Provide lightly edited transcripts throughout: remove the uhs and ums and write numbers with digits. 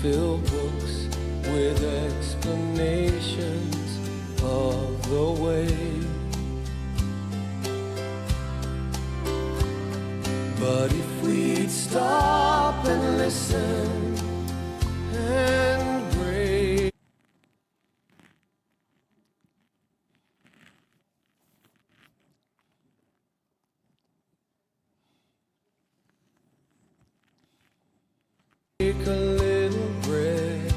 Fill books with explanations of the way. But if we'd stop and listen and break. A little bread,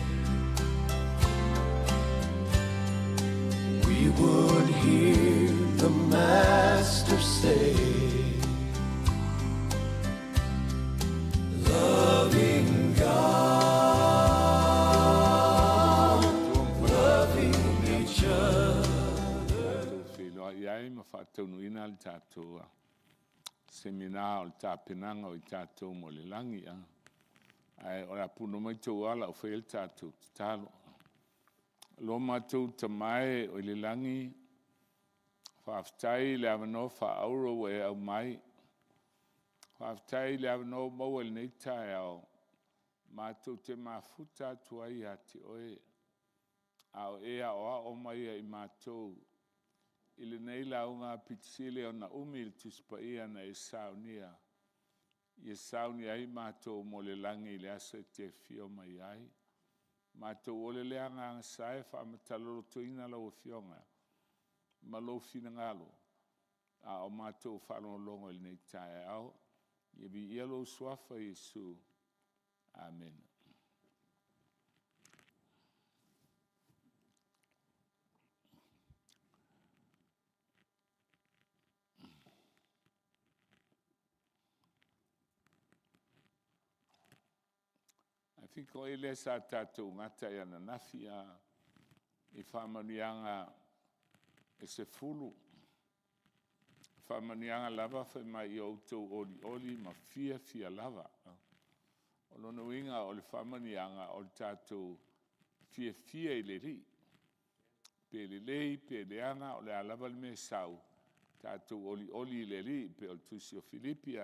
we would hear the Master say, Loving God, loving each other. Tatou feiloai ai ma faataunuuina le tatou seminar o le tapenaga o i tatou mo le lagi. Ae o le a puna mai tou ala o faia le tatou tatalo. Lo matou Tama e oi le lagi, faafetai i le avanoa faaauro ua e aumai. Faafetai i le avanoa ua maua i lenei taeao matou te mafuta atu ai ia te oe, a o e aoao mai ia i matou i lenei lauga aupito sili ona umi i le Tusi Paia na e saunia, ia saunia ai matou mo le lagi i le aso e te afio mai ai. Matou ola lea agaga sa e faamatalolotoina lau Afioga ma lou finagalo a o matou faalogologo i lenei taeao. Ia viia lou Suafa Iesu. Amene. I think o i lea sa tatou gata ai ananafi i faamanuiaga e 10. Faamanuiaga lava fai mai ia outou olioli ma fiafia lava. O lona uiga o le faamanuiaga, o le tatou fiafia i le Alii, pe lelei pe leaga, o le a lava le mea e sau, tatou olioli i le Alii, pei o le tusi o Filipi.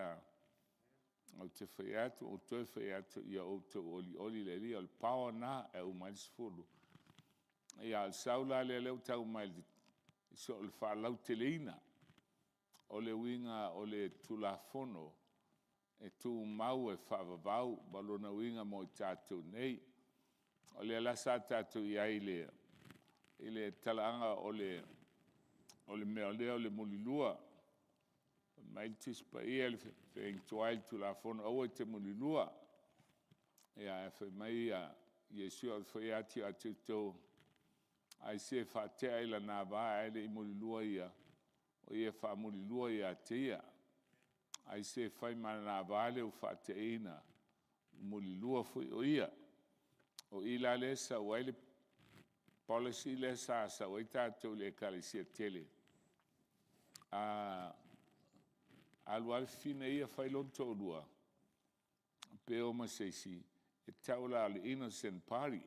Ou te fai atu ou toe fai atu, ia outou olioli i le Alii, o le power lena e uma ai le 10. Ia, a o le sau la lea ua tau mai o le faalauteleina o le uiga o le Tulafono e tumau e faavavau ma lona uiga mo i tatou nei. O lea la sa tatou i ai i le talaaga o le mea lea o le mulilua. Fai mai le Tusi Paia i le Feagaiga Tuai i le Tulafono, aua e te mulilua. Ae fai mai Iesu, ou te fai atu ia te outou, ai se i faatea i lana ava ae le i mulilua ia, o ia e faamulilua ia te ia. Ai se fai ma lana ava le ua faateaina, ua mulilua foi o ia. O i la lea e sau ai le policy lea sa sau ai tatou i le Ekalesia tele, a alu lava le fafine ia fai lona toalua, pe o ma se isi, e tau la o le innocent party.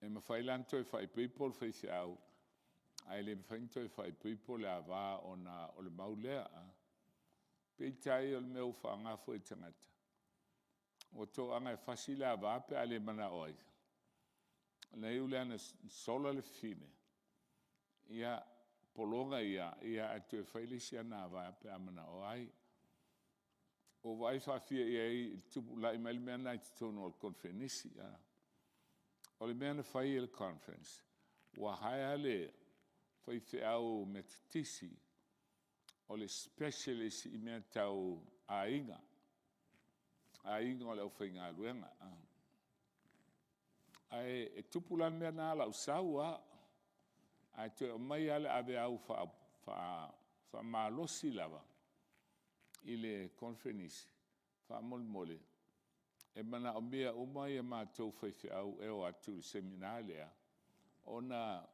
E mafai la ona toe faaipoipo le faifeau, ae le mafai ona toe faaipoipo le ava ona o le mau lea. Peitai o le mea ua faaaoga foi e tagata, ua toaga e fasi le ava pe a le manao ai, ona iu lea ina sola le fafine, ia, pologa ia, ae toe fai le isi ana ava pe a manao ai. Ua ou vaai faafia i ai i le tupula'i mai le mea lena i totonu o le Koneferenisi. O le mea na fai e le conference, ua hire le faifeau Metotisi o le specialist i mea tau aiga, aiga o le aufaigaluega. Ae tupu la le mea lena a o lau sau lava, ae toe aumai lava le aveau faamalosi lava i le Koneferenisi, faamolemole e manaomia uma matou faifeau e o atu i le seminar lea, ona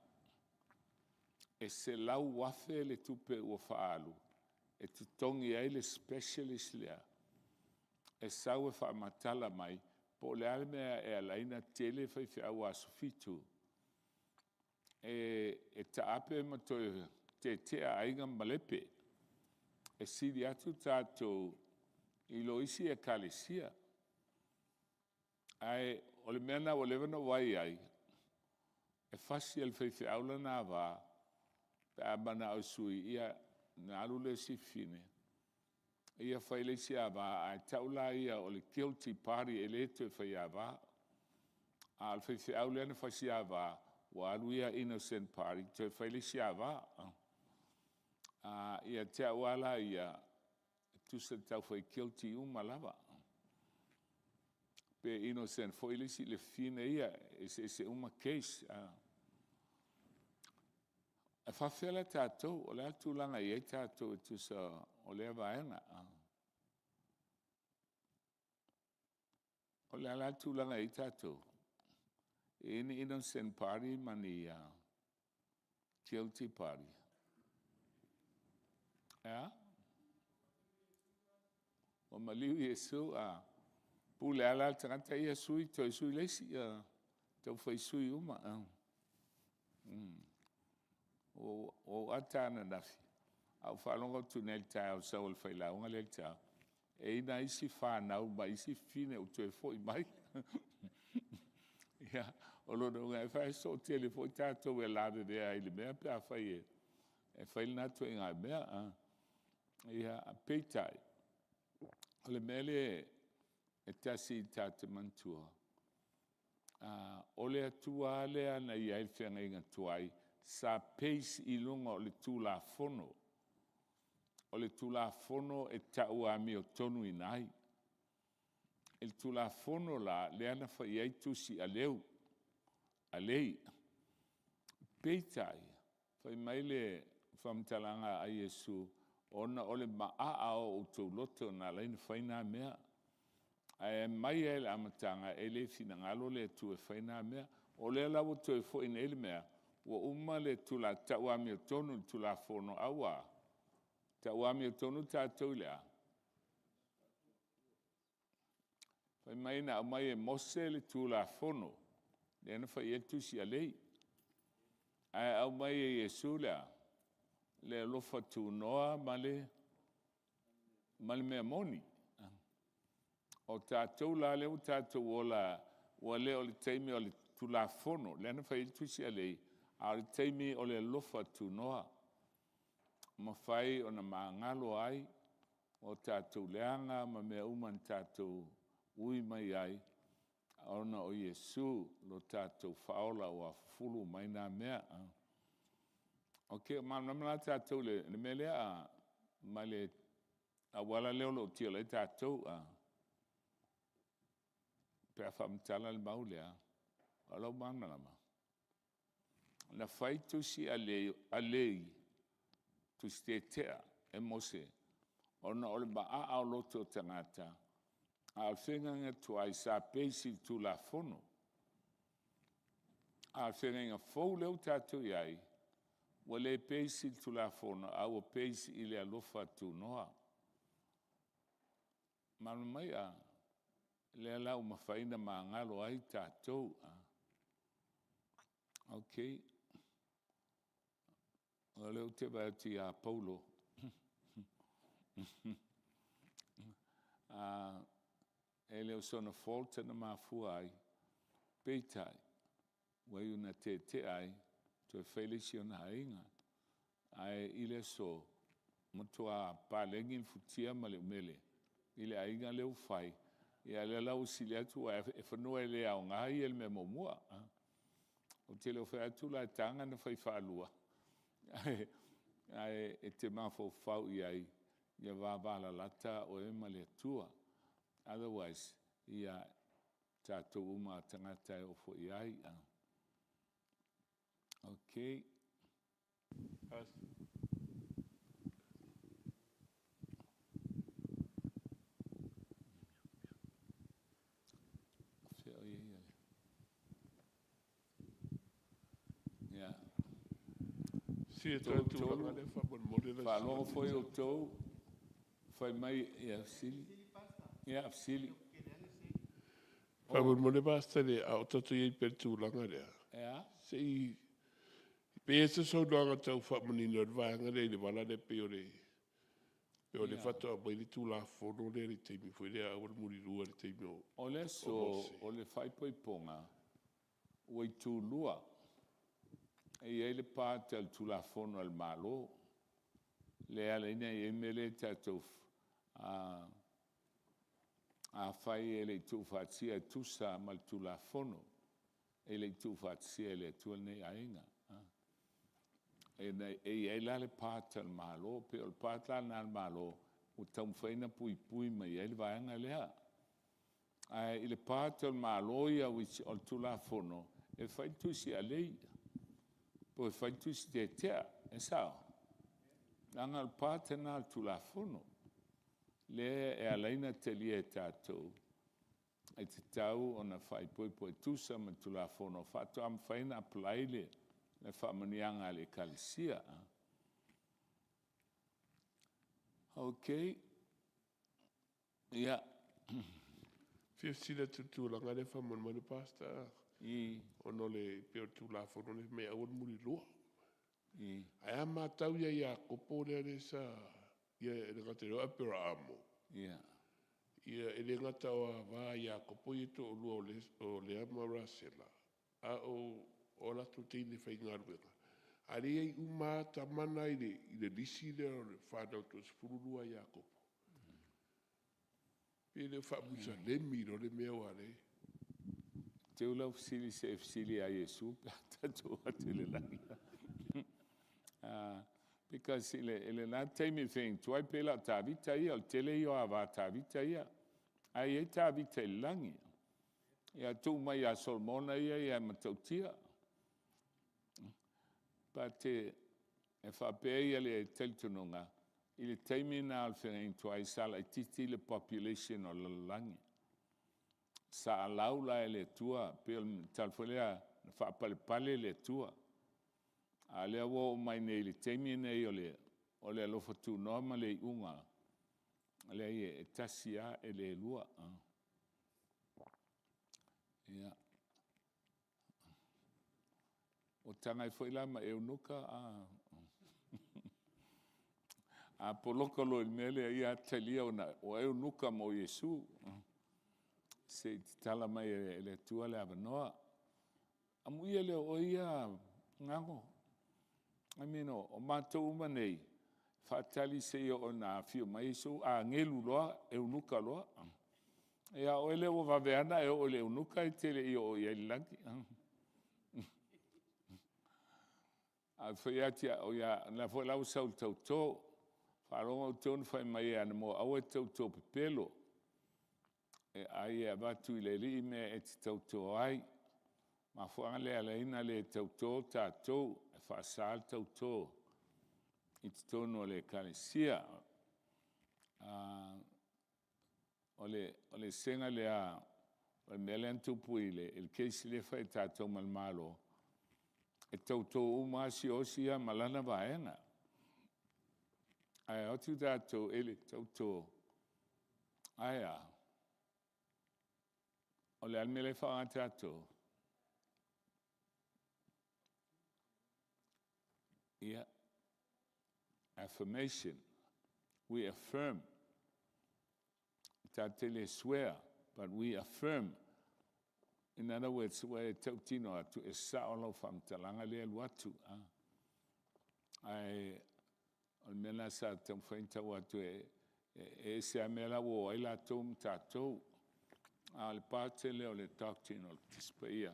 e $100,000 le tupe ua faaalu e totogi ai le specialist lea e sau e faamatala mai po o le a le mea e ala ai ona tele faifeau Aso Fitu e taape ma toe tetea aiga ma malepe. E sili atu tatou i lo isi Ekalesia. o le mea lena ua leva ona ou vaai i ai, e fasi e le faifeau lana ava pe a manao e sui, ia ona alu lea i le isi fafine ia fai le isi ava, ae tau laia o le guilty party e le toe fai ava. A o le faifeau lea na fasi ava, ua alu ia innocent party toe fai le isi ava. Ia te au lava la ia, e tusa e tau fai guilty uma lava. Pe innocent foi le isi le fafine ia, e eseese uma case. E faapefea la tatou? O le a le tulaga e i ai tatou e tusa o lea vaega? O le a la le tulaga e i ai tatou? E i ai ni innocent party ma ni guilty party? E a? Ua maliu Iesu a? Pule lava la le tagata ia sui toe sui le isi, a? Tau fai sui uma. Ua ou ata ananafi ae ou faalogo atu nei i le taeao i le sau a le failauga lea i le taeao, e i ai nai isi fanau mai isi fafine ua toe foi mai. Ia, o lona uiga e toatele foi tatou e lavevea ai i le mea pe afai e fai lena ituaiga mea. Ia, peitai, o le mea lea e tasi ta te manatua, o le Atua lava lea na i ai i le feagaiga tuai sa base i luga o le Tulafono. O le Tulafono e tau amiotonuina ai. I le Tulafono la lea na fai ai tusi alei, peitai, fai mai le faamatalaga a Iesu, ona o le maaa o outou loto na ala ai ona fai na mea. Ae mai lava i le amataga e le finagalo le Atua e fai na mea. O lea la ua toe foi nei le mea, ua uma le tau amiotonu i le Tulafono, a ua a? Tau amiotonu tatou i le a? Fai mai na aumai e Mose le Tulafono lea na fai ai le tusi a Levi, ae aumai e Iesu le a? Le alofa tunoa ma le mea moni. O tatou la lea ua tatou ola ua le o le taimi o le Tulafono lea na fai ai le tusi a Levi, a o le taimi o le alofa tunoa, mafai ona magalo ai o tatou leaga ma mea uma na tatou ui mai ai ona o Iesu lo tatou Faaola ua fufulu uma ai na mea. Ok, o malamalama la tatou i le mea lea ma le auala lea o lo o tiola ai tatou pe a faamatala le mau lea? O lou malamalama, na fai tusi a Levi, tusi teetea e Mose ona o le maaa o loto o tagata, a o le feagaiga tuai sa base i le Tulafono. A o le feagaiga fou lea ua tatou i ai, ua le base i le Tulafono a ua base i le alofa tunoa. Malamalama mai? Lea la ua mafai ona magalo ai tatou. Ok, o lea ou te vaai atu ia Paulo, e le o sona fault na mafua ai, peitai, ua iu ina tetea ai, toe fai le isi ona aiga. Ae i le aso, matua paleni le futia ma le umele i le aiga lea ua fai, ia lea la ua sili atu aua o fanua e le aoga ia i le mea muamua. Ou te le o fai atu la e taga ona fai faalua, ae e te mafaufau i ai ia vavalalata oe ma le Atua. Otherwise, ia o tatou uma lava o tagata e oo foi i ai. Ok. O fea o i ai le… Ia. Faalogo foi outou fai mai… Ia, fesili. Ia, fesili. Faamolemole Pastor a o tatou i ai pea i le tulaga lea. E a? Se i… pe i ai se saunoaga e tau faamanino ai le vaega lea i le vala lea pei o le Pe o le faatoa aumai le Tulafono lea i le taimi foi lea aua le mulilua i le taimi o O le aso Mose. o le faaipoipoga, ua itulua. E i ai le part a le Tulafono a le Malo, lea e ala ai ona i ai le mea lea tatou, afai e le i tuufaatasia e tusa ma le Tulafono, e le i tuufaatasia e le Atua lenei aiga. E i ai la le part a le Malo, pei o le part la lena a le Malo ua taumafai ona puipui mai ai le vaega lea. Ae i le part o le Malo ia which o le Tulafono, e fai le tusi a lei, pe fai le tusi teetea, e sao? Leaga o le part lena o le Tulafono lea e ala ai ona talia e tatou, e tatau ona faaipoipo e tusa ma le Tulafono faatoa mafai ona apply le faamanuiaga a le Ekalesia. Ok. Ia. E fia fesili atu i le tulaga lea faamolemole Pastor, ona e pei o le Tulafono lea fai mai e aua le mulilua. Ae a matau ia Iakopo lea sa, e le gata ia o Aperaamo, e le gata o ava a Iakopo ia e toalua o Lea ma Rasela, a o latou teine faigaluega. A o lea e i ai uma lava tama na i le lisi lea o le fanau toasefululua a Iakopo. Pe le o faamusalemi loa le mea aua o lea e… Teu lau fesili se i e fesili ia Iesu pe a tatou o atu i le lagi. Because i lena taimi i le feagaiga tuai pei la o Tavita ia, o le tele ia o ava a Tavita ia, ae i ai Tavita i le lagi. Ia tuu mai ia Solomona ia, ia e matautia. But e faapea le talitonuga, i le taimi lena o le feagaiga tuai sa laitiiti le population o le lalolagi. Sa allow la e le Atua, pei o le tala foi lea na faapalepale le Atua. A o lea ua oo mai nei i le taimi lenei o le alofa tunoa ma le iuga, leai e tasi lava e le lua. Ia. Ua taga ai foi la ma eunuka? A poloka loa i le mea lea, ia talia ua eunuka mo Iesu, se i tatala mai e le Atua le avanoa. Amuia lea o oe ia Gago, I mean o matou uma nei, e faatali seia oo ina afio mai Iesu, a gelu loa, eunuka loa. Ia a o oe lea ua vave lava ona e oo i le eunuka e te le i oo i ai i le lagi. Ae ou fai atu, o lena foi la ua sau i le tauto. Faalogo outou na fai mai anamua, aua e te tauto pepelo, a ia avatu i le Alii mea e te tauto ai. O le mafuaaga lea e ala ai ona le tauto tatou, e faasa le tauto i totonu o le Ekalesia. O le eseesega lea o le mea lea na tupu i le case lea e fai e tatou ma le Malo, e tauto uma lava siaosi ia ma lana vaega. Ae o atu tatou e le tauto, ae a? O le a le mea la e faaaoga e tatou? Ia, affirmation, we affirm. Tatou te le swear, but we affirm. In other words, ua e tautino atu, e sao lau faamatalaga lea e alu atu. Ae o le mea lena sa taumafai ona tau atu, e ese lava le mea la ua o ai latou ma tatou. A o le part lea o le doctrine o le Tusi Paia,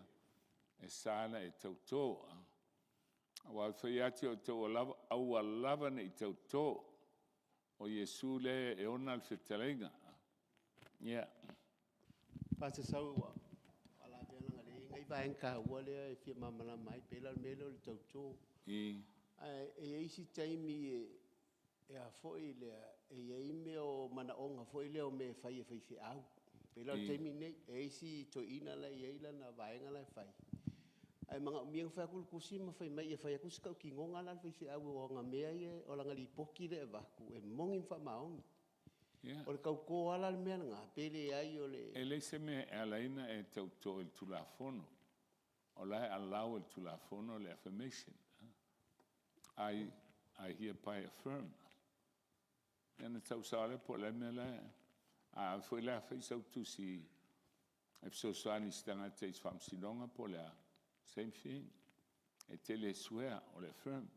e sa ona e tauto. Aua e fai atu e outou, aua lava ne i tauto, o Iesu lea e ona le fetalaiga. Ia. Pastor Sau ua faauilavea leaga o lea e i ai nai vaega taua ia e fia malamalama ai, pei la o le mea lea o le tauto. Ae i ai isi taimi e i ai mea o manaoga foi lea o mea e fai e faifeau. E pei la o le taimi lenei, e i ai si toeaina la e i ai lana vaega la e fai, ae manaomia ona fai atu le tusi ma fai mai ia fai atu se tautinoga la a le faifeau o lana lipoti lea e avatu e moni ma faamaoni. O le tauto lava la le mea lena, pe leai o le… E leai se mea e ala ai ona e tauto i le Tulafono. O la e allow e le Tulafono le affirmation. I hereby affirm. Ia ona tau sao lea po o le a le mea la e… A foi la e fai sau tusi e fesoasoani i se tagata i se faamasinoga po o le a, same thing. E te le swear, o le affirm.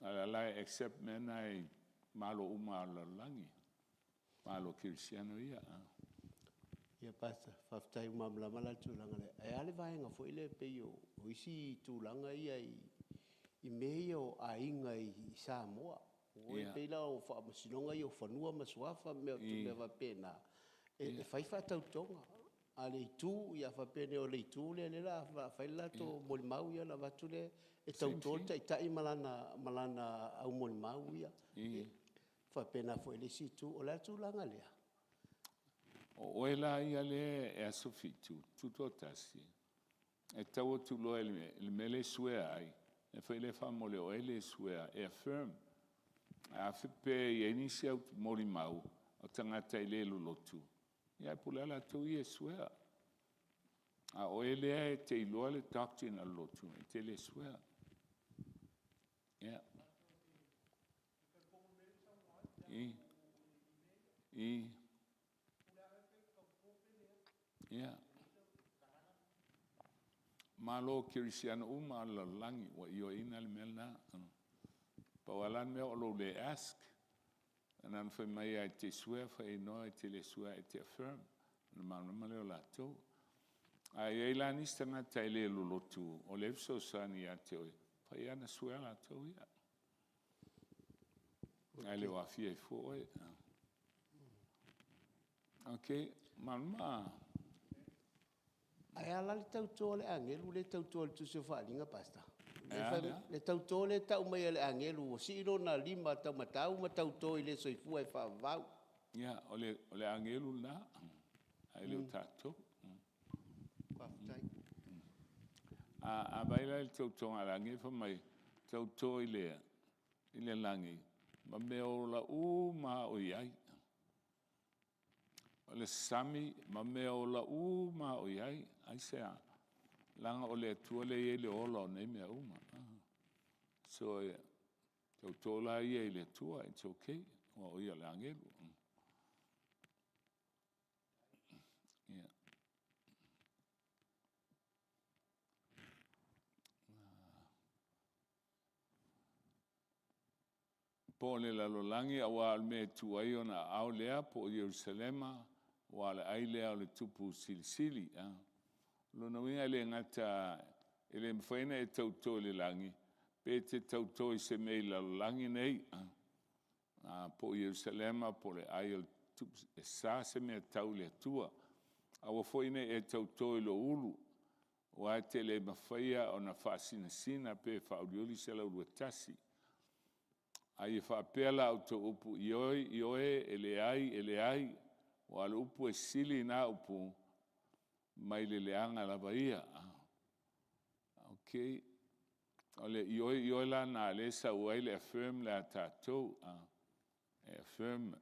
A o la e accept mea na i Malo uma lava o le lalolagi, Malo Kerisiano ia. Ia Pastor, faafetai ua malamalama la le tulaga lea. Ae a le vaega foi lea pei o isi tulaga ia i mea ia o aiga i Samoa. E pei la o faamasinoga ia o Fanua ma Suafa ma mea faapena, e fai faatautoga a le itu, a faapea nei o le itu lea o le a fai le latou molimau ona avatu lea e tauto le taitai ma lana au molimau ia. E faapena foi i le isi itu. O le a le tulaga lea? O oe la ia lea e aso Fitu Tutoatasi, e tau atu loa i le mea lea e swear ai, ona fai lea faamolemole o oe e le swear e affirm. A faapea e i ai nisi au molimau o tagata e le lolotu, ia e pule lava latou ia e swear. A o oe lea e te iloa le doctrine a le lotu, e te le swear. Ia. Ia, Malo Kerisiano uma lava o le lalolagi ua ioeina le mea lena. Pau lava la le mea o lou le ask. Na ona fai mai lava e te swear, fai atu no e te le swear e te affirm, ona malamalama lea o latou. A i ai la nisi tagata e le lolotu o lea e fesoasoani ia te oe, fai lava ona swear latou ia, ae le o aafia ai fua oe. Ok, malamalama? Ae a la le tauto a le agelu lea e tauto i le tusi o Faaaliga Pastor? E a le a? Le tauto lea e tau mai e le agelu ua sii lona lima taumatau ma tauto i le soifua e faavavau. Ia, o le agelu lena, ae le o tatou. Faafetai. A vaai la i le tautoga a le agelu fai mai, tauto i le lagi ma mea ola uma lava o i ai. O le sami ma mea ola uma lava o i ai. Aisea? Leaga o le Atua lea e i ai le ola o nei mea uma. So, e tauto la ia i le Atua, it's okay aua o ia o le agelu. Ia. Po o le lalolagi aua o le mea e tu ai ona aao lea, po o Ierusalema, aua o le ai lea o le Tupu Silisili. O lona uiga e le gata e le mafai ona e tauto i le lagi, pe te tauto i se mea i le lalolagi lenei, po o Ierusalema po o le ai o le Tupu, e sa se mea tau i le Atua. Aua foi ne i e tauto i lou ulu, aua e te le mafaia ona faasinasina pe faauliuli 121. A ia faapea la outou upu, “Ioe, ioe, e leai, e leai,” aua o le upu e sili i na upu, mai le leaga lava ia. Ok, o le ioe, ioe la lena o lea e sau ai le affirm lea a tatou, e affirm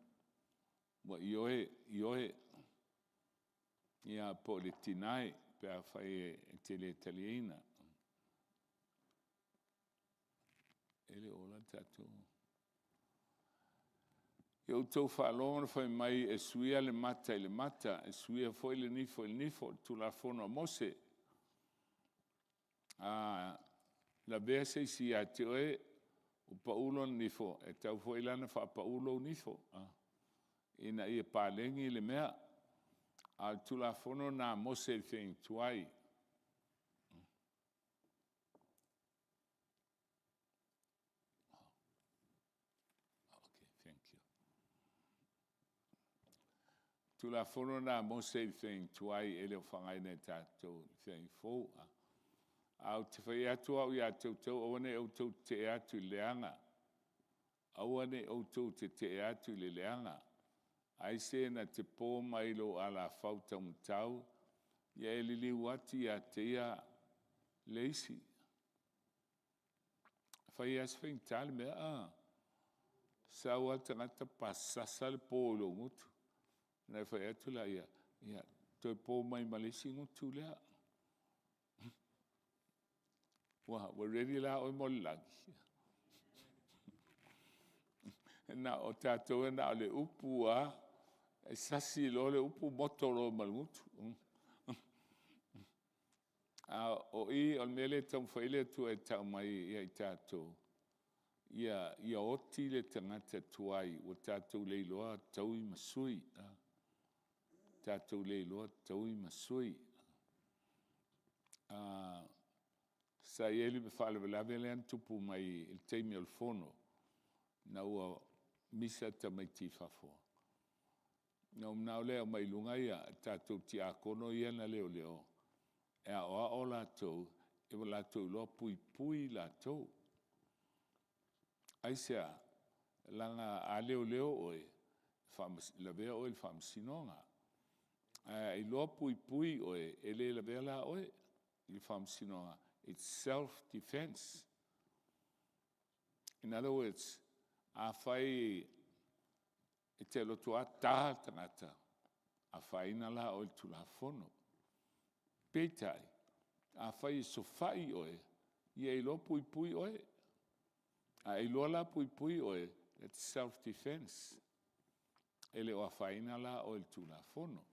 ua ioe, ioe. Ia po o le deny pe afai e te le taliaina. E le o ola le tatou… Ia outou faalogo na fai mai e suia le mata i le mata, e suia foi le nifo i le nifo, o le Tulafono a Mose. A lavea se isi ia te oe ua pau lona nifo, e tatau foi la ona faapau lou nifo ina ia paleni le mea. A o le Tulafono lena a Mose i le faiga tuai. Ok, thank you. Tulafono lena a Mose i le faiga tuai e le o faaaogaina e tatou i le faiga fou. Ae ou te fai atu au ia te outou, aua ne i outou tetee atu i le leaga, aua ne i outou tetee atu i le leaga. Ai se na te po mai lou alafau taumatau, ia e liliu atu ia te ia le isi. E fai lava si faigata le mea a? Sau lava le tagata pasasa le po i lou gutu, ona e fai atu lea, ia, toe po mai ma le isi gutu lea. Ua ready la oe mo le lagi? Na o tatou e na o le upu lava, e sasi loa le upu moto loa ma le gutu. A o i o le mea lea e taumafai ai le Atua e tau mai ia i tatou, ia oti le tagata tuai ua tatou leiloa taui ma sui, tatou leiloa taui ma sui. Sa i ai le faalavelave lea na tupu mai i le taimi o le fono, ina ua misa tamaiti i fafo, ona ou manao lea e aumai i luga tatou tiakono ia na leoleo e aoao latou ina ia latou iloa puipui latou. Aisea? Leaga a leoleo oe, e lavea oe i le Faamasinoga, ae a iloa puipui oe, e le lavea la oe i le Faamasinoga, its self defence. In other words, afai e te alu atu lava ta le tagata, afaina la oe i le Tulafono. Peitai, afai e sofai oe, ia e iloa puipui oe. A e iloa la puipui oe, its self defence. E le o afaina la oe i le Tulafono.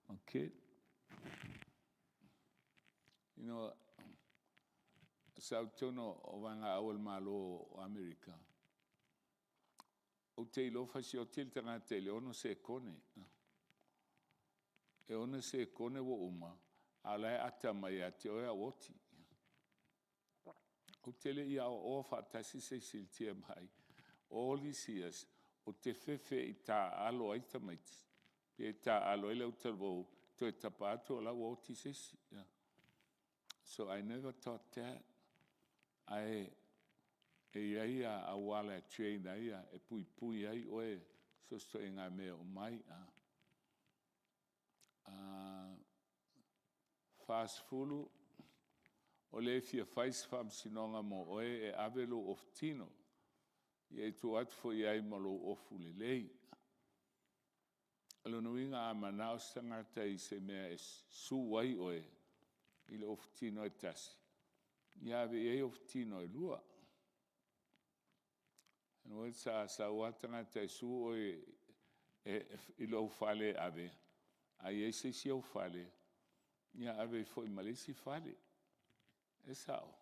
Ok. You know, sa ou i totonu o vaegaau a le Malo o Amerika, ou te iloa fasioti le tagata i le 6 sekone. E 6 sekone ua uma a o la e ata mai ia te oe au ua oti. Ou te le i aoaoa faatasi se isi i le TMI. All these years, ou te fefe i taaalo ai tamaiti pe taaalo ai le autalavou, toe tapa atu o la e ua oti se isi. So I never taught that, ae e i ai auala e train ai e puipui ai oe i so o se ituaiga mea e oo mai. 40, o le e fia fai se faamasinoga mo oe, e ave lou ofutino, ia e tuu atu foi i ai ma lou ofu lelei. O lona uiga a manao se tagata i se mea e sue ai oe i le ofutino e tasi, ia ave i ai ofutino e lua. Sa sau lava le tagata e sue oe i lou fale e ave, a i ai se isi ou fale, ia ave ai foi ma le isi fale. E sao?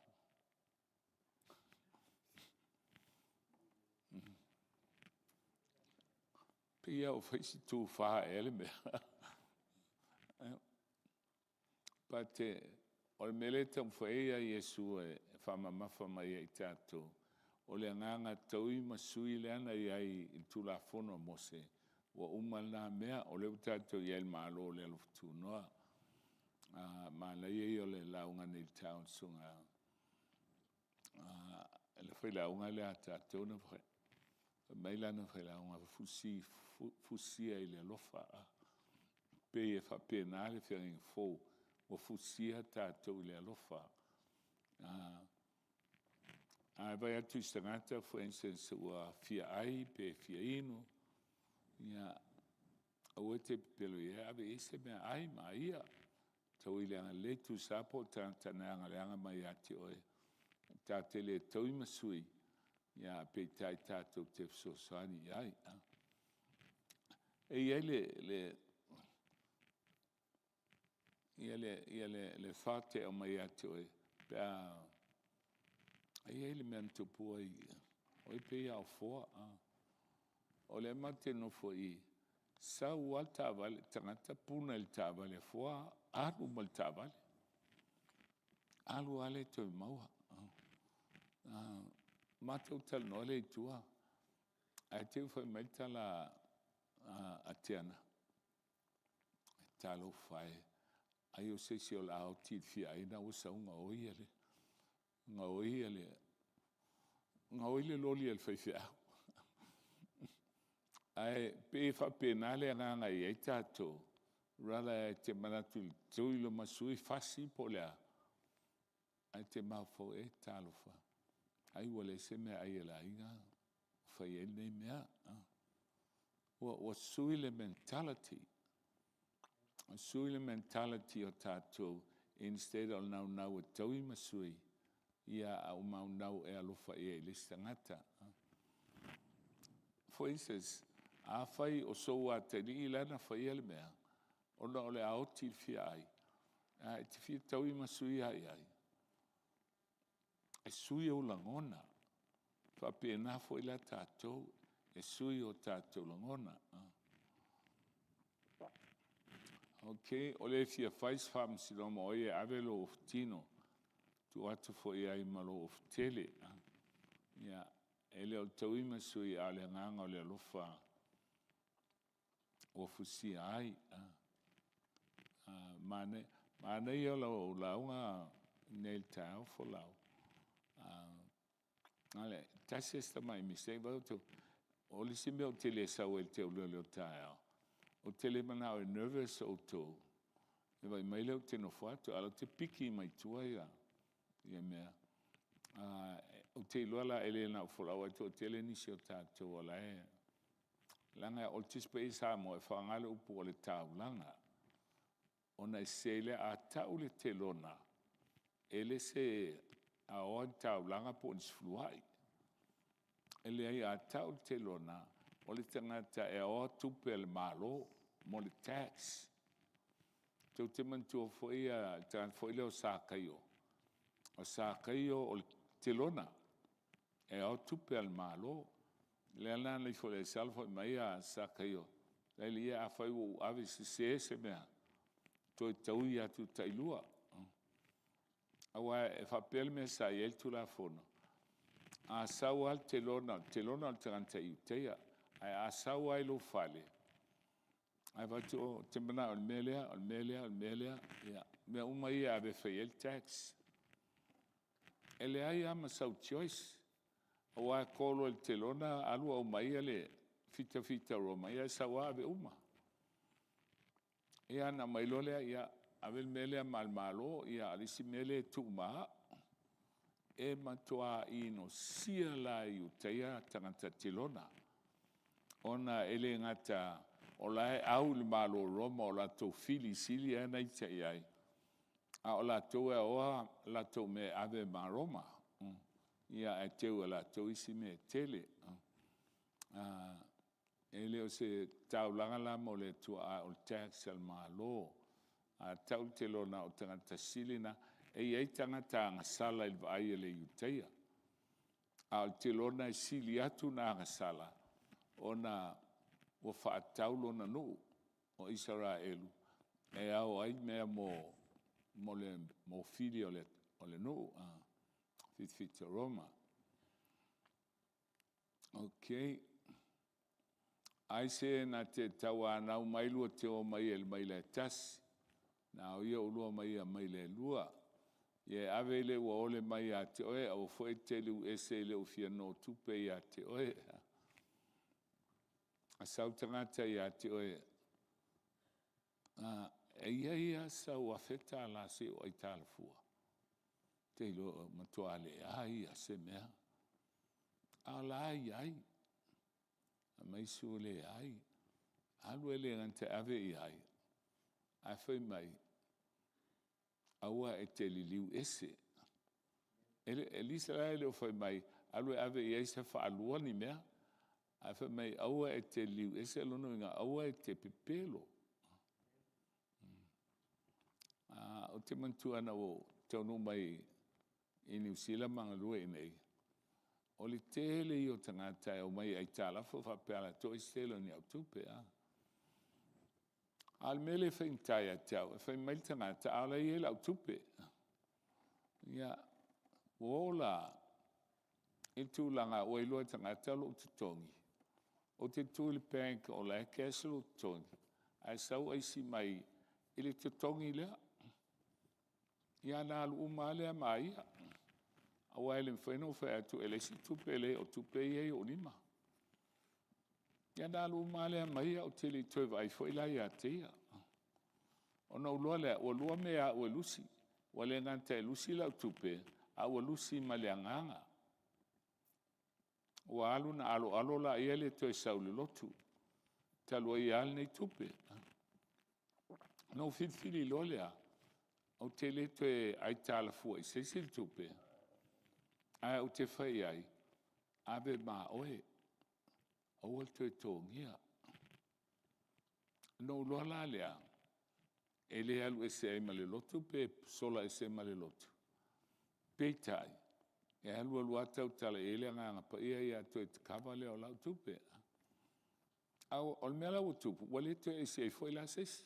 Pei lava ua fai si tufa ea le mea. But o le mea lea e taumafai ai Iesu e faamamafa mai ia i tatou, o le agaga taui ma sui lea na i ai i le Tulafono a Mose, ua uma lena mea, o lea ua tatou i ai i le Malo o le alofa tunoa. Manaia ia o le lauga nei i le taeao a le susuga i le failauga lea a tatou na fai. Fai mai lana failauga, “Fusia i le alofa.” E pei e faapena le feagaiga fou, ua fusia tatou i le alofa. A e vaai atu i se tagata for instance ua fia ai pe fia inu, ia aua e te pepelo i ai, ave i ai se meaai ma ia. Taui i le agalelei, tusa lava po o le tagata na agaleaga mai ia te oe. Ta te le taui ma sui, ae peitai tatou te fesoasoani i ai. E i ai le FAT e aumai ia te oe pe a… e i ai le mea na tupu ai, o ai pei lava o Fua. O lea matou te nofo i i, sau lava le taavale, le tagata puna i le taavale a Fua alu ma le taavale. Alu lava le toe maua. Ona matou talanoa lea i tua, ae te i ua fai mai le tala a Tiana, “Talofa e, ai o se isi o le a oti i le fia ai o lena ua sau gaoi le loli a le faifeau.” Ae pei e faapena le agaga e i ai tatou, rather e te manatu e tui loma sui, fasi po o le a, ae te mafaufau, e talofa e, ai ua leai se meaai a le aiga o fai ai lenei mea. Ua sui le mentality, ua sui le mentality o tatou instead o le naunau e taui ma sui, ae ua naunau e alofa i le isi tagata. For instance, afai o sou atalii la na faia le mea, ona o le a oti i le fia ai, ae e te fia taui ma sui lava i ai, e sui ou lagona. E faapena foi la tatou, e sui o tatou lagona. Ok, o le fia fai se faamasinoga ma oe, ia ave lou ofutino, tuu atu foi i ai ma lou ofutele. Ia, e le o le taui ma sui, a o le agaga o le alofa ua fusia ai. Manaia lau lauga nei i le taeao Folau, e tasi lava si tamai mistake. Vaai o le isi mea ou te le sau ai i le teuluelu o le taeao, ou te le manao e nervous outou i le vaai mai lea ou te nofo atu, a o lea ou te piki mai tua mea. Ou te iloa la e le na o Folau ae toatele nisi o tatou o la e… leaga o le Tusi Paia a Samoa e faaaoga le upu o le taulaga, ona e sese ai lea. A tau le telona, e le se aoa ni taulaga po o ni sefuluai. E leai a tau le telona, o le tagata e aoa tupe a le Malo mo le tax. Tou te manatua foi le tagata foi lea o Sakaio, o Sakaio o le telona, e ao tupe a le Malo. O lea la na ifo ai le sala fai mai Sakaio, “Alii e, afai ua ou ave sese se mea, toe taui atu tailua.” Aua e faapea le mea sa i ai le Tulafono, a sau lava le telona, o le telona o le tagata Iutaia, ae a sau lava i lou fale ae vaai atu, ou te manao i le mea lea, o le mea lea, o le mea lea, ia, mea uma ia e ave e fai ai le tax. E leai lava ma sau choice, aua e call loa e le telona alu aumai le fitafita Roma, ia e sau lava ave uma. Ia ona aumai loa lea, ia, ave le mea lea ma le Malo, a o le isi mea lea e tuu ma au. E matua inosia la e Iutaia tagata telona, ona e le gata o la e au i le Malo o Roma o latou filisili lava na ita i ai, a o latou e aoa latou mea e ave ma Roma, ae teu e latou isi mea e tele. E le o se taulaga la mo le Atua, a o le tax a le Malo. A tau le telona o le tagata sili lena. E i ai tagata agasala i le vaai a le Iutaia, a o le telona e sili atu ona agasala ona ua faatau lona nuu o Isaraelu e ao ai mea mo fili o le nuu, fitafita Roma. Ok. Ai se na te tauanau mai lua teoa ma ia i le maila e tasi, na aoia ulua ma ia i maila e lua. Ia e ave le ua ole mai ia te oe, aua foi e te liu ese i lou fia nonotupe ia te oe. A sau le tagata ia te oe, e i ai lava sau $1,000 se i ou aitalafu? Ou te iloa ua matua leai lava se mea. A o la e i ai. Fai mai isi ua leai. Alu e le gata e ave i ai, ae fai mai, aua e te liliu ese. At least la e le o fai mai alu e ave i ai se faalua ni mea, ae fai mai aua e te liliu ese, o lona uiga, aua e te pepelo. Ou te manatua ina ua ou taunuu mai i Niu Sila ma galue i inei, o le tele ia o tagata e omai e aitalafu faapea a latou ai se tele o ni au tupe. A o le mea lea e faigata ia te au, e fai mai le tagata a o la e i ai lau tupe. Ia, ua oo la i le tulaga ua iloa e tagata lou totogi, ou te tu i le bank o la e cash lou totogi, ae sau aisi mai i le totogi lea. Ia ona alu uma lava lea ma ia, aua e le mafai ona ou fai atu e leai se tupe, e leai o tupe ia e i ou lima. Ia ona alu uma lava lea ma ia, ou te le i toe vaai foi la ia te ia. Ona ou iloa lea, ua lua mea e au e lusi, ua le gata e lusi lau tupe, a ua lusi ma le agaga. Ua alu ona aloalo lea le toe sau i le lotu, talu ai e a lenei tupe. Ona ou filifili loa lea, ou te le toe aitalafua i se isi le tupe, ae ou te fai i ai, ave ma oe. Aua le toe togia. Ona ou iloa la lea, e le alu ese ai ma le lotu pe sola ese ai ma le lotu, peitai, e alu alu lava tautala i ai le Agaga Paia ia te oe e te kava lea o lau tupe. A o le mea la ua tupu, ua le toe ese ai foi la se isi.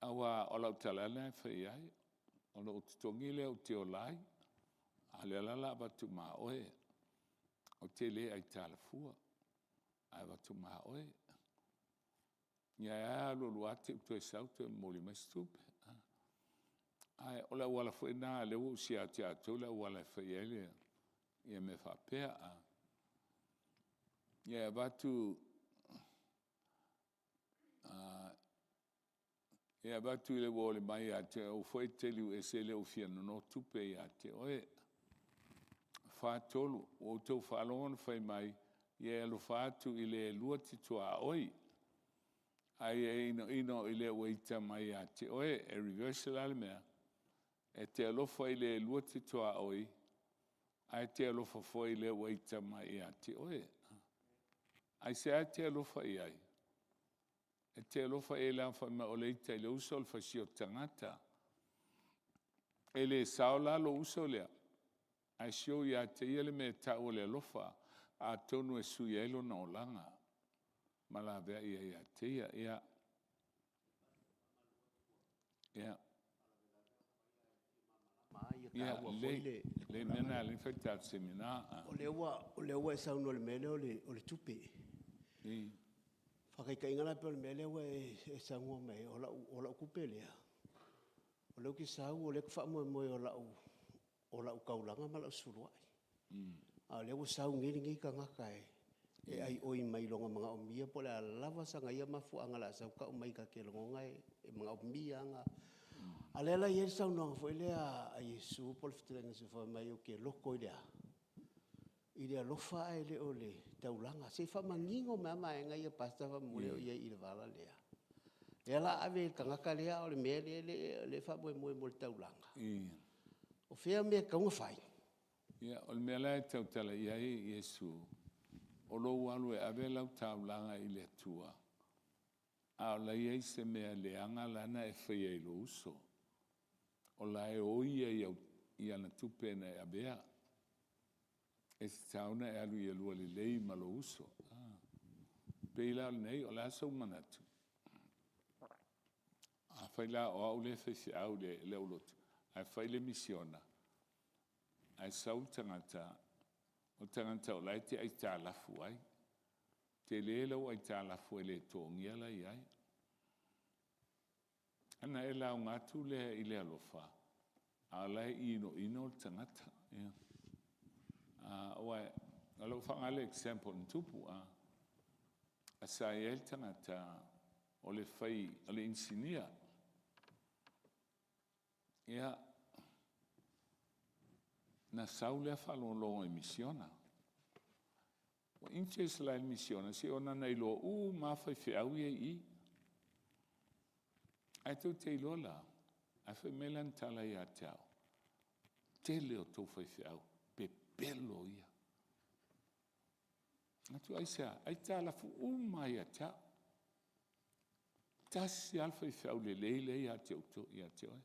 Aua o lau tala lava lena e fai i ai, o lou totogi lea ou te ola ai, a o lea la o le a avatu ma oe. Ou te le aitalafua, ae avatu ma oe. Ia ae a alu alu lava te i ua toe sau toe momoli mai se tupe. Ae o le auala foi lena lea ua ou share atu ia outou le auala e fai ai ia mea faapea. Ia e avatu, e avatu i le ua ole mai ia te oe, aua foi e te liu ese e le o fia nono tupe ia te oe. 43, ua outou faalogo na fai mai, ia e alofa atu i le e lua tuaoi, ae ia e inoino i le ua ita mai ia te oe. E reverse la le mea, e te alofa i le e lua te tuaoi, ae te alofa foi i le ua ita mai ia te oe. Aisea e te alofa i ai? E te alofa i ai leaga fai mai o le ita i le uso o le fasioti tagata. E le sao la lou uso lea, ae show ia te ia le mea e tau o le alofa, atonu e sui ai lona olaga ma laveai ai ia te ia. Ia, ia. Ia lelei, le mea lena e ala ai ona fai le tatou Semina. O lea ua e saunoa i le mea lea o le tupe. Faataitaiga la pei o le mea lea ua e saunoa mai ai, o lau tupe lea, o lea ou te sau o lea ou te faamoemoe o lau taulaga ma lau sefuluai. A o lea ua sau nei lenei tagata e aioi mai i lona manaomia po o le a lava sana ia mafuaaga o le a sau tau mai ta te lagona e manaomia lava. A o lea la e i ai le saunoaga foi lea a Iesu po o le fetalaiga a Iesu fai mai ou te loto i le a? I le alofa ae le o le taulaga. Se i faamanino mai lava vaega ia Pastor faamolemole o e i ai i le vala lea. O lea o le a ave i le tagata lea a o le mea lea e faamoemoe mo le taulaga. O fea le mea e tatau ona fai? Ia, o le mea la e tautala i ai Iesu, o lou alu e ave lau taulaga i le Atua, a o la e i ai se mea leaga la na e faia i lou uso, o la e oi ia i ana tupe na e avea. E tatau ona e alu ia lua lelei ma lou uso. E pei la o lenei, o le a sou manatu? Afai la o au lea e faifeau i le aulotu ae fai le misiona, ae sau le tagata, o le tagata o la e te aitalafu ai, tele lau aitalafu e le totogia la e i ai, ona e lauga atu lea i le alofa, a o la e inoino le tagata. Aua o lea ua faaaoga le example na tupu, sa i ai le tagata o le inisinia. Ia, na sau lea faalogologo i misiona. Ua interest la i le misiona, se ona na iloa uma lava faifeau ia e i i. Ae tou te iloa la, ae fai mai lana tala ia te au, tele o tou faifeau, pepelo ia. Ou fai atu, aisea? Aitalafu uma lava ia te au. Tasi lava le faifeau lelei la e ia te outou, ia te oe.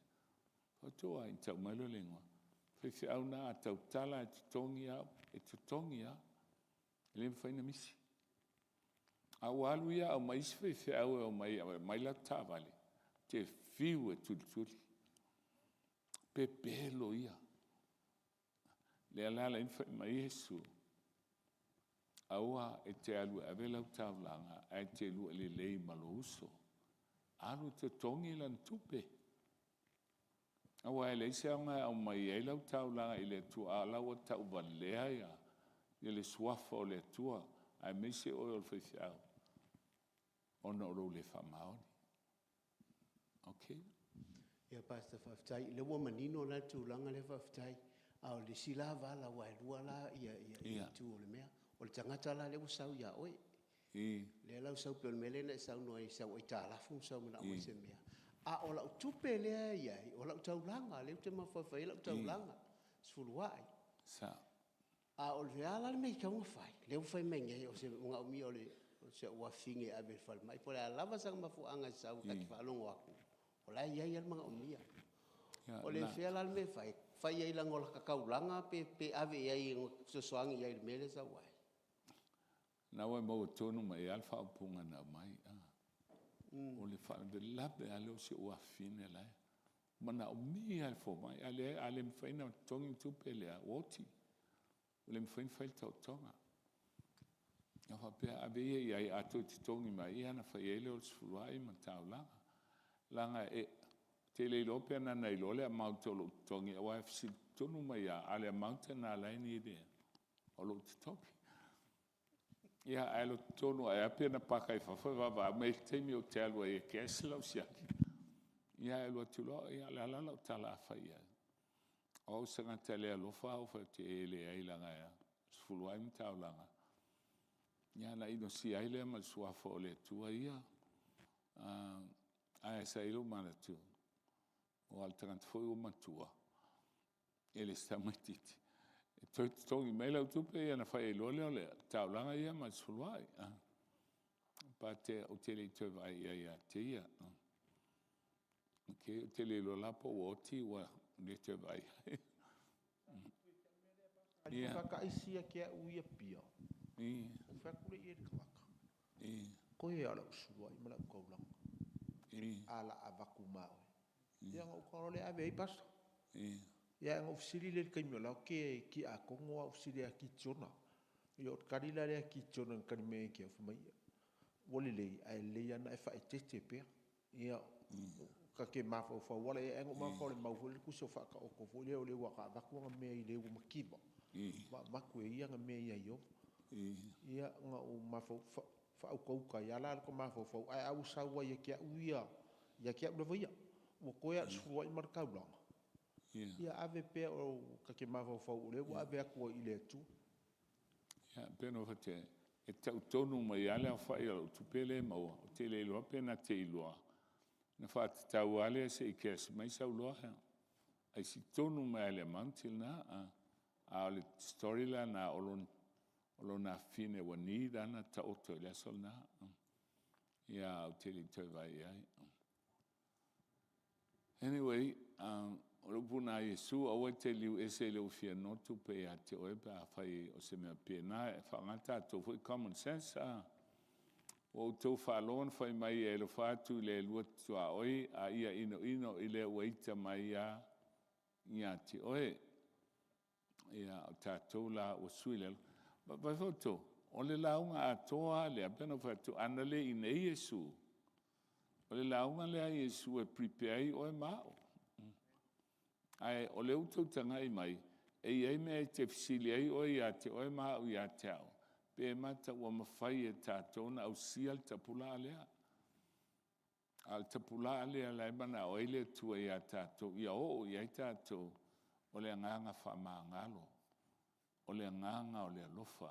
Ou fai atu, o ai? Ona tau mai lea o le igoa. O le faifeau lena a tautala lava e totogi au, e totogi lava, e le mafai ona misi. A ua alu ia aumai isi faifeau e omai e aumai latou taavale, e te fiu e tulituli, pepelo ia. Lea la na ala ai ona fai mai Iesu, aua e te alu e ave lau taulaga ae te lua lelei ma lou uso. Alu e totogi lana tupe, aua e leai se aoga e aumai ai lau taulaga i le Atua a o la e ua tauvalea le Suafa o le Atua aemaise oe o le faifeau ona o lou le faamaoni. Okay. Ia Pastor, faafetai. O lea ua manino la le tulaga lea faafetai. A o le isi la vala aua e lua la itu o le mea, o le tagata la lea ua sau ia oe, lea la ua sau pei o le mea lea na e saunoa ai e sau aitalafu ma sau manao mai se mea, a o lau tupe lea e i ai, o lau taulaga, lea ou te mafaufau i ai o lau taulaga, sefuluai. Sao. A o le a la le mea e tatau ona fai? Lea ua fai mai nei o se manaomia o si au afafine e ave i le falemai po o le a lava sana mafuaaga e sau ta te faalogo atu o la e i ai lava le manaomia. O le fea la le mea e fai? Fai ai i lalo o lata taulaga pe ave i ai e fesoasoani i ai i le mea lea e sau ai? Na ua e maua tonu mai lava le faaupuga na aumai. O le faalavelave lava lea o si ou afafine la e manaomia lava e le fomai, a leai a le mafai ona totogi le tupe lea, ua oti. Ua le mafai ona fai le taotoga. Na ou faapea, ave ia i ai, a toe totogi mai ia ona fai ai lea o le sefuluai ma le taulaga. Leaga ou te le iloa pe na ona iloa le amount o lou totogi, aua e fesili tonu mai lava, a o le amount lena o la e need e o lou totogi. Ia, ae lotu tonu ae lava pe na paka i fafo e vaavaai mai ai i le taimi ou te alu ai e cash lau siaki. Ia ae alu atu loa, ia o le a la lau tala a fai i ai? O au o se tagata e le alofa ou fai atu, e leai leaga e sefuluai ma taulaga. Ia ona inosia ai lea ma le Suafa o le Atua ia. Ae sa i ai lou manatu, aua o le tagata foi ua matua, e le se tamaitiiti, e toe totogi mai lau tupe ona fai ai loa lea o le taulaga ia ma le sefuluai. But ou te le i toe vaai i ai ia te ia. Ok, ou te le iloa la po ua oti ua le toe vaai i ai. Ia. Faataisi ia te au ia pia, ou fai atu lea i ai i le tagata, toe lava o lau sefuluai ma lau taulaga, ae o le a avatu uma lava e oe. Ia ona ou tago loa lea ave i ai pastor. Ia ona ou fesili lea i le taimi o la ou te tiakono ae ou fesili ia Kitiona. Ia o le tali la lea a Kitiona na tali mai ia te au, fai mai, ua lelei, ae lelei lava ona e faaeteete pea. Ia, ta te mafaufau lava la i ai, ae na ou mafaufau i le mau foi lea i le tusi o Faataoto foi lea aua na avatu ana mea i le ua mativa, ma avatu e ia ana mea ia Iono. Ia na ou mafaufau, faautauta ai lava la lota mafaufau, ae a ua sau lava ia te au ia, ia te au lava ia, ua toe lava o le sefuluai ma le taulaga, ia ave pea ta te mafaufau o lea ua ave atu i le Atua. Ia, pei ona ou fai atu ai, e tau tonu mai lava le aofai o lau tupe lea e maua, ou te le iloa pe na te iloa, ona faatatau lava lea se i cash mai sau loa aisi tonu mai lava i le amount lena. A o le story la lena, o lona afafine ua need lava ona taoto i le aso lena. Ia ae ou te le i toe vaai i ai. Anyway, o le upu lena Iesu, aua e te liu ese i lou fia lotu pe ia te oe pe afai o se mea faapena. E faaaoga tatou foi common sense. Ua outou faalogo na fai mai e alofa atu i le lua tuaoi, a ia inoino i le ua ita mai ia te oe. Ia, o tatou la ua sui le Vaai foi outou, o le lauga atoa lava lea, pei ona ou fai atu, ana le i inei Iesu, o le lauga lea a Iesu e prepare ai oe ma au. Ae o lea ua outou tagai mai, e i ai mea e te fesili ai oe ia te oe ma au ia te au, pe mata ua mafai e tatou ona ausia le tapulaa lea. A o le tapulaa lea o la e manao ai le Atua ia tatou ia oo i ai tatou, o le agaga faamagalo, o le agaga o le alofa.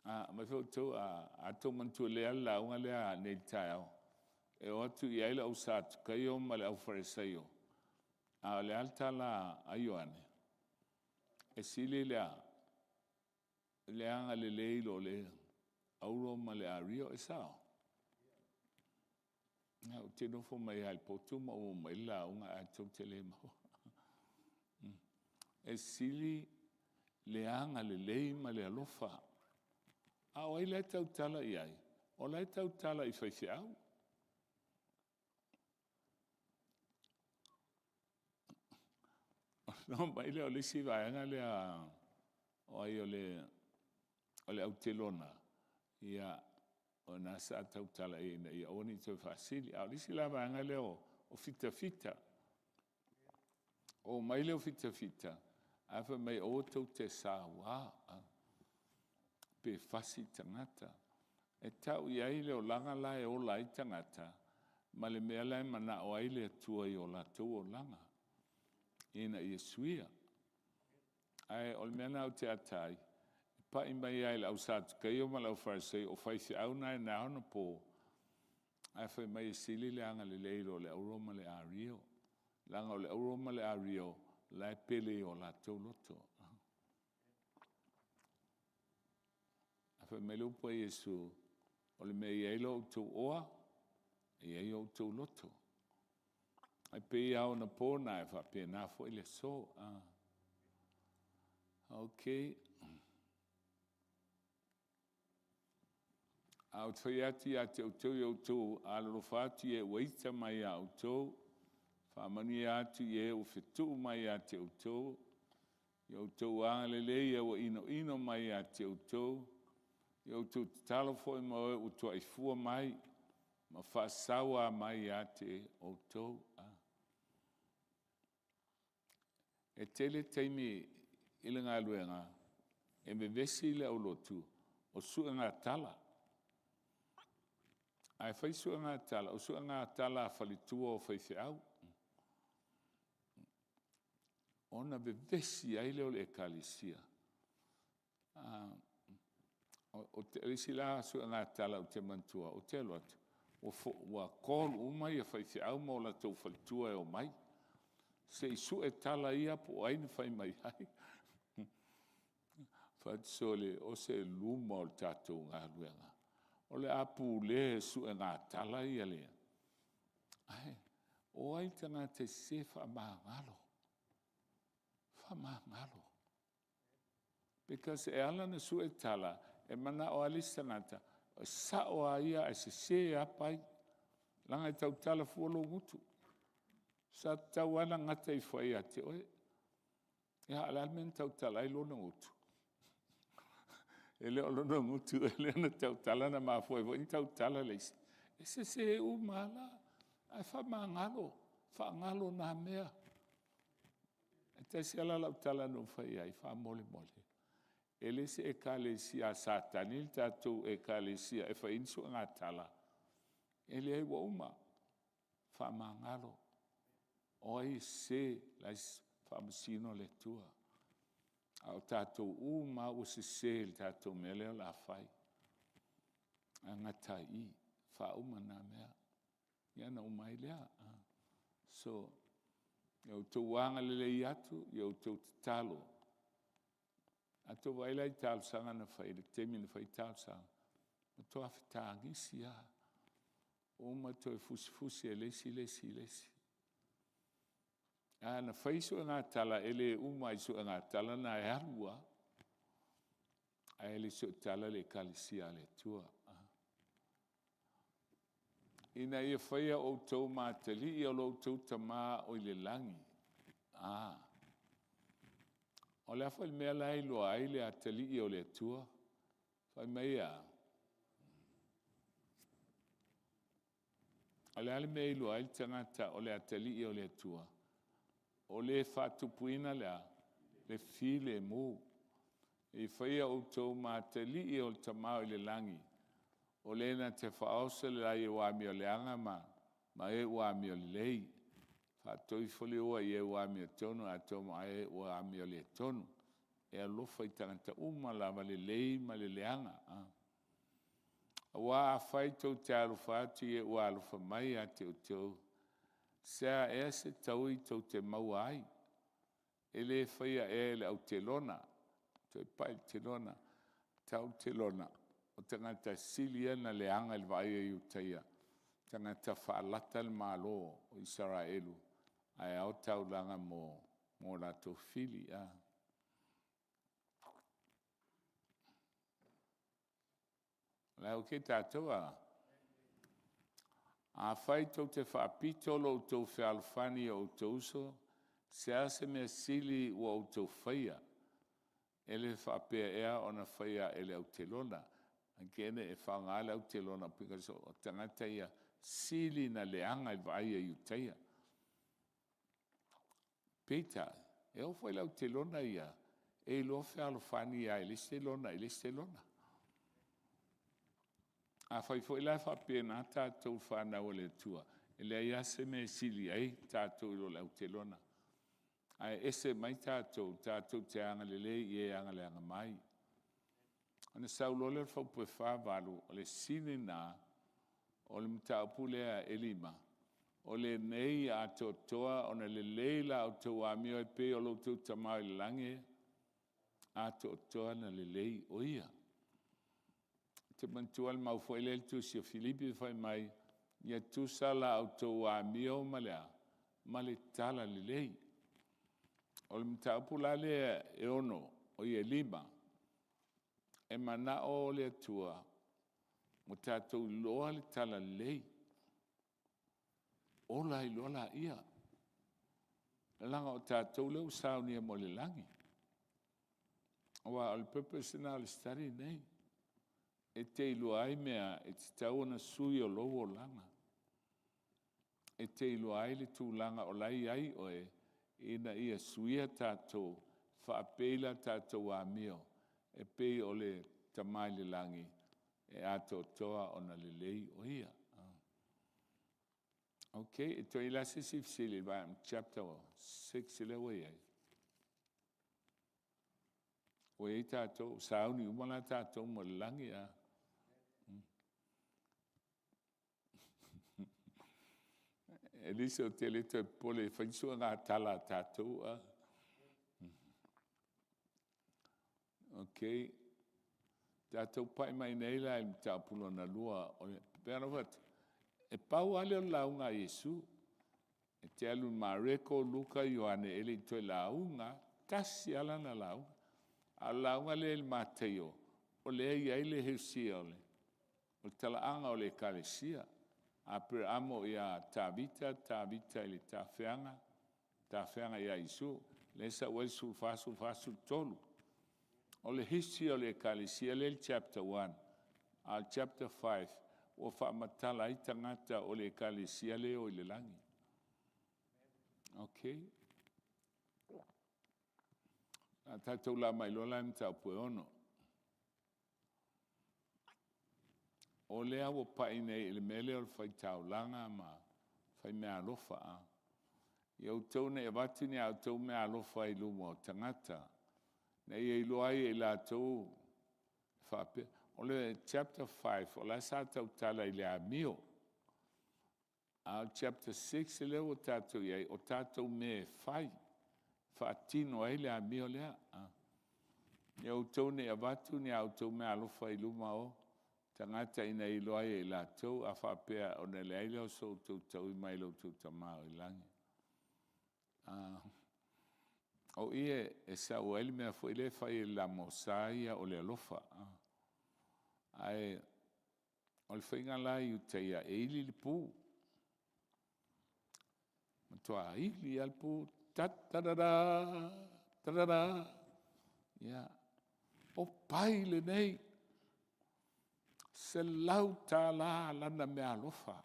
Vaai foi outou, a outou manatua lelei lava le lauga lea ananei i le taeao, e o atu i ai le au Satukaio ma le Aufariseo, a o le a le tala a Ioane? E sili le a? Le agalelei i lo le auro ma le ario. E sao? Ou te nofo mai lava i le potu ma ou oo mai ai le lauga ae tou te le maua. E sili le agalelei ma le alofa. A o ai la e tautala i ai? O la e tautala i faifeau. Ona oo mai lea o le isi vaega lea, o ai o le Autelona, ia o lena sa tautala i ai ina ia aua ne i toe faasili. A o le isi la vaega lea o fitafita. Oo mai lea o fitafita ae fai mai aua tou te saua pe fasi tagata. E tau i ai le olaga la e ola ai tagata ma le mea la e manao ai le Atua i o latou olaga ina ia suia. Ae o le mea lena ou te ata ai, e pai mai lava i le au Satukaio ma le Aufariseo, o faifeau na i na ona po, ae fai mai e sili le agalelei i lo le auro ma le ario, leaga o le auro ma le ario o la e pele i o latou loto. fai mai le upu a Iesu, “O le mea e i ai lo outou oa, e i ai outou loto.” Ae pei lava o anapo na, e faapena foi le aso. Okay. Ae ou te fai atu ia te outou, ia outou alolofa atu i e ua ita mai ia outou, faamanuia atu i e ua fetuu mai ia te outou, ia outou agalelei i e ua inoino mai ia te outou, ia outou tatalo foi mo e ua tuaifua mai ma faasaua mai ia te outou. E tele taimi i le galuega e vevesi le aulotu o suegatala, ae fai suegatala, o suegatala a faletua o faifeau, ona vevesi ai lea o le Ekalesia. O le isi la suegatala ou te manatua, ou te alu atu ua call uma faifeau ma o latou faletua e omai se i sue tala ia po o ai na fai mai ai. Ou fai atu, sole, o se luma o le tatou galuega, o le a pulea e suegatala le… Ae o ai le tagata e sese, faamagalo, faamagalo. Because e ala ona sue tala, e manao lava le isi tagata e sao lava ia ae sese lava Pai, leaga e tautala fua lou gutu. Sa tatau lava ona gata ifo ia te oe. Ia a o le a le mea na tautala ai lona gutu? E le o lona gutu ea lea na tautala na mafua ai foi ona tautala le isi? E sese uma lava la, ae faamagalo, faagalo na mea. E tasi lava la lau tala na ou fai ai, faamolemole, e le se Ekalesia a Satani le tatou Ekalesia e fai ai ni suegatala. E leai ua uma, faamagalo. O ai e sese, o la e faamasino le Atua. A o tatou uma lava ua sese i le tatou mea lea o le a fai. Ae gata ai i i, faauma na mea. Ia ona uma ai lea. So, ia outou agalelei atu, ia outou tatalo. A outou vaai la i talosaga na fai i le taimi na fai ai talosaga, matua fetagisi lava, uma toe fusifusi e le isi le isi i le isi. Ae ana fai suegatala, e le uma lava i suegatala na e alu lava. Ae le suetala le Ekalesia a le Atua. Ina ia faia outou ma atalii o lo outou Tama o i le lagi. A, o le a foi le mea la e iloa ai le atalii o le Atua? Fai mai e a? O le a le mea e iloa ai le tagata o le atalii o le Atua? O le faatupuina le a? Le filemu. Ia faia outou ma atalii o le Tama o i le lagi, o le na te faaoso le laia amioleaga ma e ua amiolelei, faatoifoliua i e ua amiotonu, ae tomoae e ua amioletonu. E alofa i tagata uma lava, lelei ma le leaga. Aua afai tou te alofa atu i e ua alofa mai ia te outou, se a ea se taui tou te maua ai? E le faia ea e le au telona? Toe pai i le telona, tau le telona, o tagata sili ia ona leaga i le vaai a Iutaia, tagata faalata le Malo o Isaraelu ae ao taulaga mo latou fili. O la e okei tatou a? Afai tou te faapito lo outou fealofani i o outou uso, se a se mea sili ua outou faia? E le faapea ea ona faia e le autelona? Again e faaaoga le autelona because o tagata ia e sili ona leaga i le vaai a Iutaia. Peitai, e oo foi i le autelona ia, e iloa fealofani lava i le isi telona i le isi telona. Afai foi la e faapena tatou le fanau a le Atua, e leai lava se mea e sili ai tatou i lo le autelona, ae ese mai tatou, tatou te agalelei i e agaleaga mai. Ona sau loa lea o le faaulupe 48, o le sini lena o le mataupu lea e 5, o lenei ia atoatoa ona lelei la outou amio e pei o lo outou Tama i le lagi e atoatoa ona lelei o ia. te manatua le mau foi lea i le tusi a Filipi fai mai, ia tusa la outou amio ma le a? Ma le talalelei. O le mataupu la lea e ono, oi e lima, e manao le Atua ua tatou iloa le talalelei, ola ai loa laia, leaga o tatou lea ua saunia mo le lagi. Aua o le purpose lena o le study lenei, e te iloa ai mea e tatau ona sui o lou olaga, e te iloa ai le tulaga o la e i ai oe ina ia suia tatou, faapei la tatou amio e pei o le Tama i le lagi e atoatoa ona lelei o Ia. Ok, e toe i ai la se isi fesili i le vaega chapter 6 lea ua i ai? Ua i ai tatou, sauni uma la tatou mo le lagi a? Elise ou te le toe popole e fai ni suega tala a tatou a. Ok, tatou pai mai nei la i le mataupu lona lua, pei ona ou fai atu, e pau lava lea o le lauga a Iesu. E te alu i Mareko, Luka, Ioane, e le i toe lauga lava. Tasi lava lana lauga. A o le lauga lea i le Mataio, o lea e i ai le o le talaaga o le Ekalesia, Aperamo ia Tavita, Tavita i le tafeaga, tafeaga ia Iesu, lea e sau ai le 14, 14, 13. O le history o le Ekalesia lea e i le chapter 1, a o le chapter 5 ua faamatala ai tagata o le Ekalesia lea e o i le lagi. Ok. O le a tatou la mai loa la i le mataupu e 6. O lea ua pai nei i le mea lea o le faitaulaga ma faimeaalofa. Ia outou ne i avatu ni a outou meaalofa i luma o tagata, ina ia iloa ai e i latou faapea. O le chapter 5 o la e sa tautala i le amio, a o le chapter 6 lea ua tatou i ai, o tatou mea e fai e faatino ai le amio lea. Ia outou ne i avatu ni a outou meaalofa i luma o tagata ina ia iloa ai e i latou, a faapea, ona leai lea o so outou taui mai lo outou Tama o i lagi. O i e sau ai le mea foi lea e fai e le lamosa ia o le alofa. Ae o le faiga la i uta ia, e ili le pu, matua ili lava le pu, ta-ta-da-da, ta-da-da, ia, o Pai lenei, $100 lana meaalofa.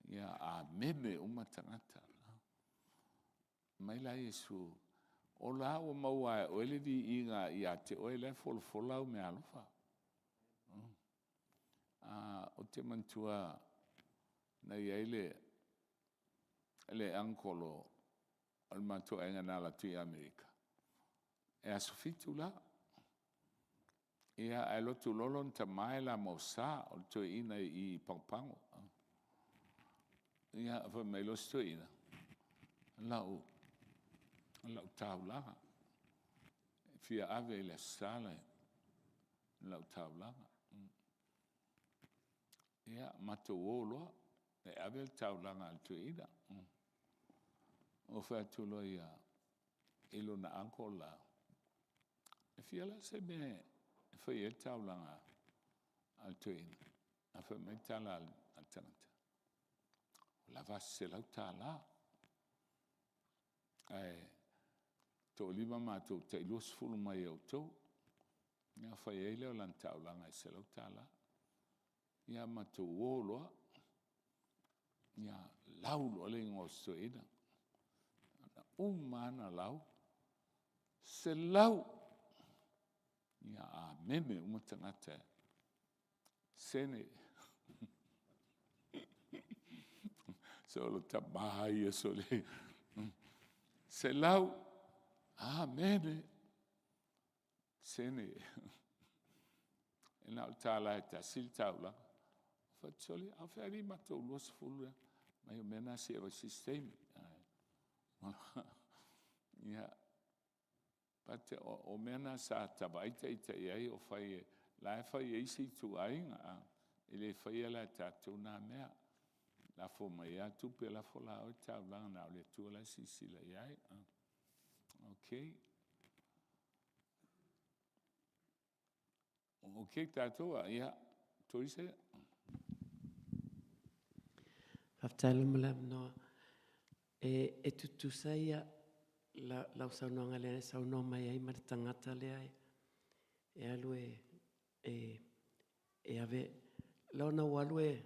Ia ameme uma tagata. Fai mai la Iesu, o la ua maua lava e oe le viiga ia te oe la e folafola au meaalofa. Ou te manatua na i ai le uncle o le matou aiga na alu atu i Amerika, e aso Fitu la, ia ae lotu loa lona tama e lamosa, o le toeaina i Pagopago. Ia fai mai loa si toeaina, o lau taulaga, e fia ave i le Aso Sa lau taulaga. Ia matou o loa e ave le taulaga a le toeaina. Ou fai atu loa i lona uncle la, e fia la se mea e fai ai le taulaga a le toeaina? Ae fai mai le tala a le tagata, ua lava a se $100. Ae toalima matou e tai 20 mai e outou. Ia fai ai lea o lana taulaga e $100. Ia matou o loa, ia lau loa le igoa o si toeaina. Na uma lava ona lau, $100! Ia ameme uma tagata. Sene! Se o le tama ia sole! $100! Amene! Sene! E na o le $1 e tasi le taulaga. Ou fai atu, sole, a o fea e alii le matou 20 lea? Fai mai o mea na se i avatu se isi taimi. Ia, but o mea na sa ta vaai ita i ai o fai e La e fai e isi ituaiga, a e le faia la e tatou na mea. Lafo mai lava tupe, lafo la oe taulaga na o le Atua la e silasila i ai. Okay. Okay tatou a, ia, Toise. Faafetai lava mo le avanoa. E, e tutusa ia la, lau saunoaga lea e saunoa mai ai ma le tagata lea e, e alu e, e, e ave lona ua alu e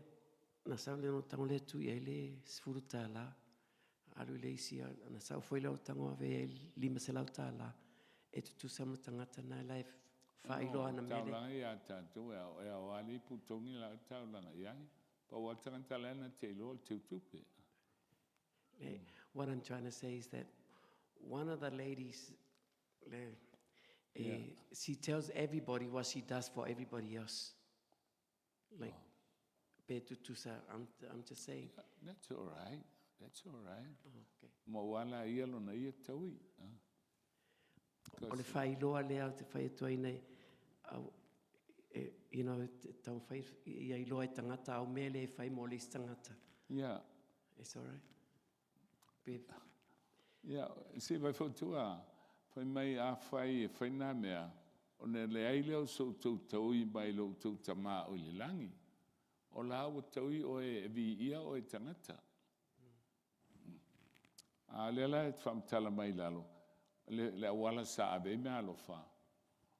na sau le tago lea tuu i ai le $10. Alu i le isi, na sau foi le tago ave i ai $500. E tutusa ma tagata na la e faailoa ana mele. Taulaga ia tatou e ao, e ao lava le ipu togi la taulaga i ai. Pau lava le tagata la na te iloa o le teutupe. What I'm trying to say is that one of the ladies, le, yeah. She tells everybody what she does for everybody else. Like, oh. Pe tutusa, I'm just saying. Yeah, that's all right. That's all right. Oh, okay. Ma wala ia lona ia taui. O le faailoa lea o te fai atu ai nei, au, e, you know, tau fai ia iloa e tagata au mea lea e fai mo le isi tagata. Yeah. It's all right. Pe... Yeah, se vai fautua, fai mai a fai e fai nā mea, ona leai lea o so outou taui mai lo outou Tama o i le lagi. O la ua taui oe e viia oe e tagata. A lea la e faamatala mai i lalo, le, le auala sa ave ai meaalofa,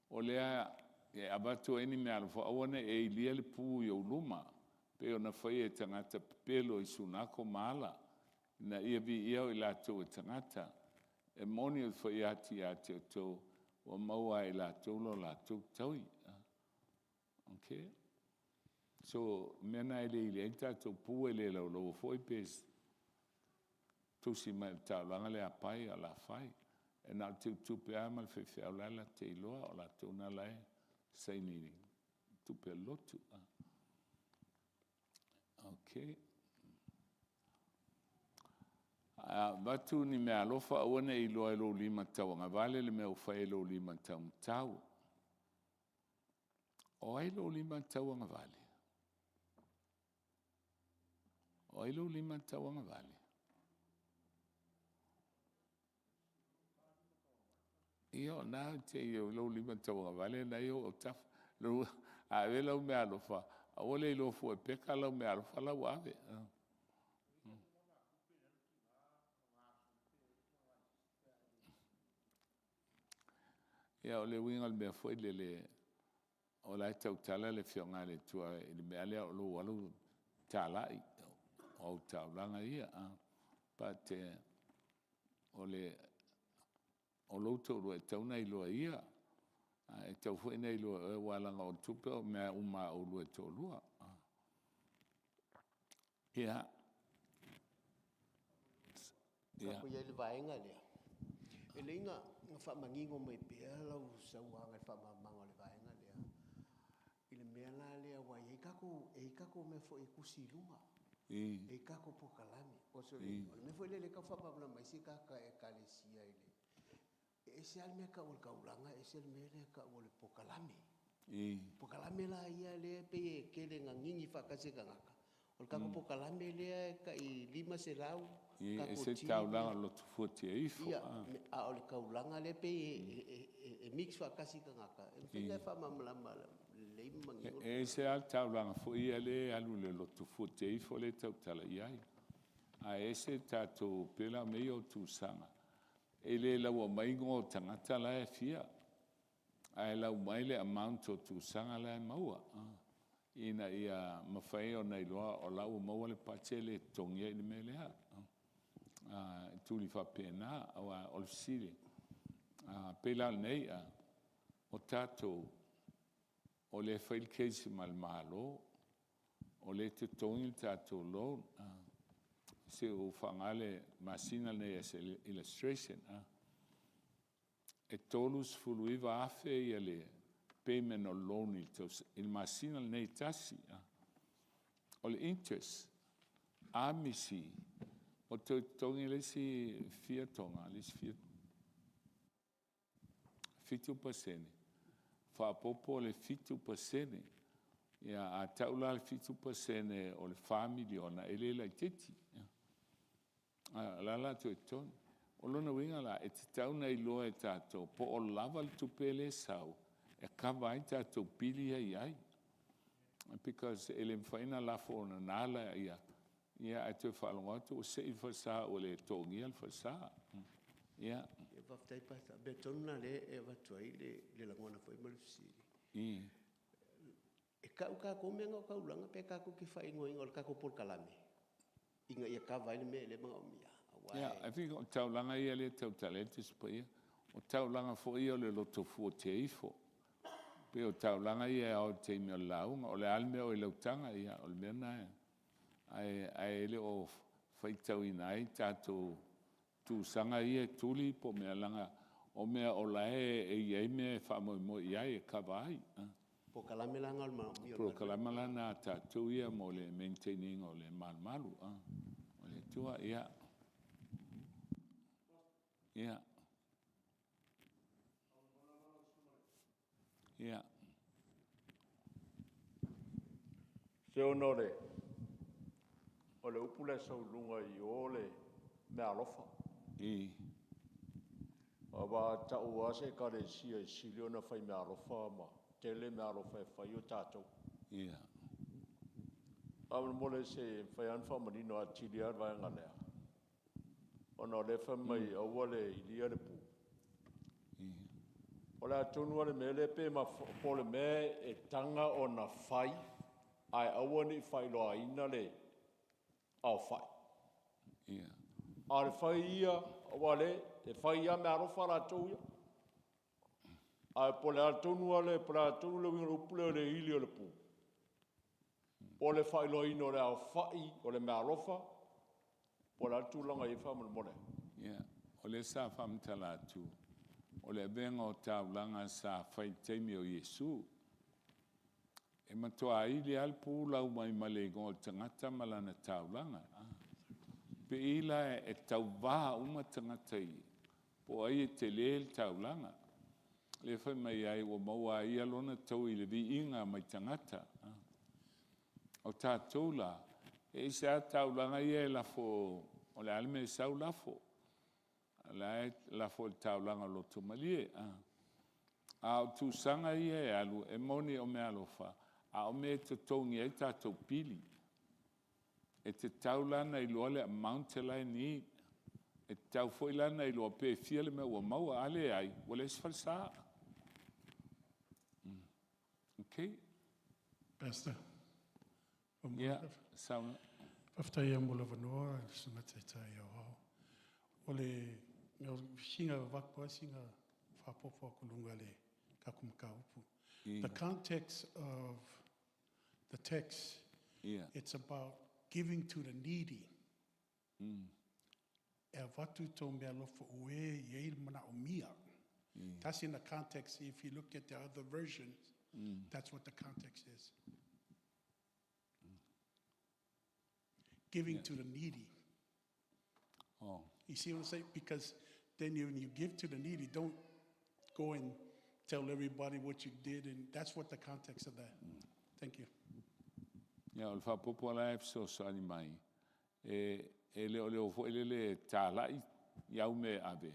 o lea e avatu ai ni meaalofa, aua ne i e ilia le pu i ou luma, pei ona faia e tagata pepelo i sunako ma ala, ina ia viia o i latou e tagata. E moni o le fai atu ia te outou, ua maua lava e i latou lo latou taui. Okay? So, mea na e le ili ai le tatou pu e le laulaua foi pe tusi mai i le taulaga le apai a o le a fai. E na o le teutupe lava ma le faifeau la e latou te iloa, o latou na la e saini i tupe a le lotu. Okay. A avatu ni meaalofa, aua ne i iloa e lou lima tauagavale le mea ua fai e lou lima taumatau. O ai lou lima tauagavale? O ai lou lima tauagavale? Ia o na te i lou lima tauagavale na i ou autafa. Lou, a ave lau meaalofa, aua le iloa fua e peka lau meaalofa la ua ave. Ia o le uiga o le mea foi lele, o la e tautala le Afioga a le Atua i le mea lea o lou alu talai o au taulaga ia. But o le o lou toalua e tatau ona iloa e ia, ae tatau foi ona iloa e oe aua leaga o tupe o mea uma a oulua e toalua. Ia. Ia. i le vaega lea, e lelei na faamanino mai pea lau saunoaga i le faamalamalamaga o le vaega lea, i le mea la lea, aua e i ai tatou, e i ai tatou mea foi e tusi i luga, e i ai tatou polokalame. O le mea foi lea e tau faamalamalama ai se tagata Ekalesia i le E ese lava le mea e tau o le taulaga, ese le mea lea e tau o le polokalame. O polokalame la ia lea e pei e tele ina gigi faatasi e tagata, o le tatou polokalame lea e tai 500 tatou Ese le taulaga o le loto fuatia ifo. Ia, a o le taulaga lea e pei e mix faatasi tagata, e mafai ona e faamalamalama lelei ma manino. E ese lava le taulaga foi ia lea e alu i le loto fuatia ifo lea e tautala i ai. Ae ese le tatou, pei la o mea ia o tusaga, e le laua mai igoa o tagata la e fia, ae lau mai le amount o tusaga la e maua, ina ia mafai ona iloa o la ua maua le budget lea e totogi ai le mea lea. E tuli faapena, aua o le fesili, pei la o lenei, o tatou, o lea e fai le case ma le Malo, o lea e totogi le tatou loan. Se i ou faaaoga le masina lenei as a illustration. E $39,000 le payment o le loan i le masina lenei e tasi. O le interest, a misi, ua toe totogi le isi fia toga, le isi fia 7%, faaopoopo le 7%. Ia a tau la le 7% o le $4 miliona, e le laitiiti. A o la o le a toe totogi. O lona uiga la, e tatau ona iloa e tatou po o lava le tupe lea e sau e kava ai tatou pili ia e i ai, because e le mafai ona lafo nana laia ae toe faalogo atu ua sei le falesa ua le totogia le falesa. Ia. Faafetai Pastor. O le mea tonu lena o lea e avatu ai le lagona foi ma le fesili, e tau tatou mea na o taulaga pe tatou te faaigoaina o le tatou polokalame ina ia kava ai le mea lea e manaomia? Aua Yeah, I think o taulaga ia lea e tautala ai le Tusi Paia, o taulaga foi ia o le lotofuatia ifo. Pei o taulaga ia e ao i le taimi o le lauga. O le a le mea o i lau taga, ia o le mea lena e… Ae le o faitauina ai tatou tusaga ia e tuli po o mea leaga o mea o la e i ai mea e faamoemoe i ai e kava ai. Polokalame la na o le manaomia o le galuega. Polokalame la na a tatou ia mo le maintain ina o le malumalu o le Atua. Ia. Ia. Ia. Se ona o le upu la e sau i luga i o o le meaalofa. Aua a tau lava se Ekalesia e sili ona faimeaalofa ma tele meaalofa e fai, o tatou. Faamolemole se i mafai lava ona faamanino atili lava le vaega lea, ona o lea e fai mai aua le ilia le pu. O le a tonu lava le mea lea pe o le mea e taga ona fai ae aua ne i faailoaina le aofai. A o le fai ia, aua o lea e fai lava meaalofa latou ia. Ae po o le a tonu lava le uiga o le upu lea o le ili o le pu, po o le faailoaina o le aofai o le meaalofa, po o le a le tulaga e i ai faamolemole? Ia, o lea sa faamatala atu, o le avega o taulaga sa fai i le taimi o Iesu. E matua ili lava le pu lau mai ma le igoa o le tagata ma lana taulaga. Pei la e tauva uma tagata ia, po o ai e tele le taulaga. Lea fai mai ai ua maua e ia lona taui i le viiga mai tagata. O tatou la, e ese lava taulaga ia e lafo, o le a le mea e sau lafo, o la e lafo i le taulaga o le lotomalie. A o tusaga ia e alu, e moni o meaalofa, a o mea e totogi ai tatou pili. E tatau la ona iloa le amount la e need. E tatau foi la ona iloa pe fia le mea ua maua. A leai, ua leai se falesa. Okay. Pastor. Ia, saunoa. Faafetai lava mo le avanoa i le Susuga Taitai Aoao. O le sina avatu lava sina faaopoopo atu i luga o le tatou mataupu. The context of the text, it's about giving to the needy. E avatu tou meaalofa o e i ai le manaomia. That's in the context. If you look at the other versions, that's what the context is. Giving to the needy. Oh. You see what I'm saying? Because then when you give to the needy, don't go and tell everybody what you did, and that's what the context of that. Thank you. Ia, o le faaopoopo la e fesoasoani mai, e le o le o foi lele e talai i au mea e ave,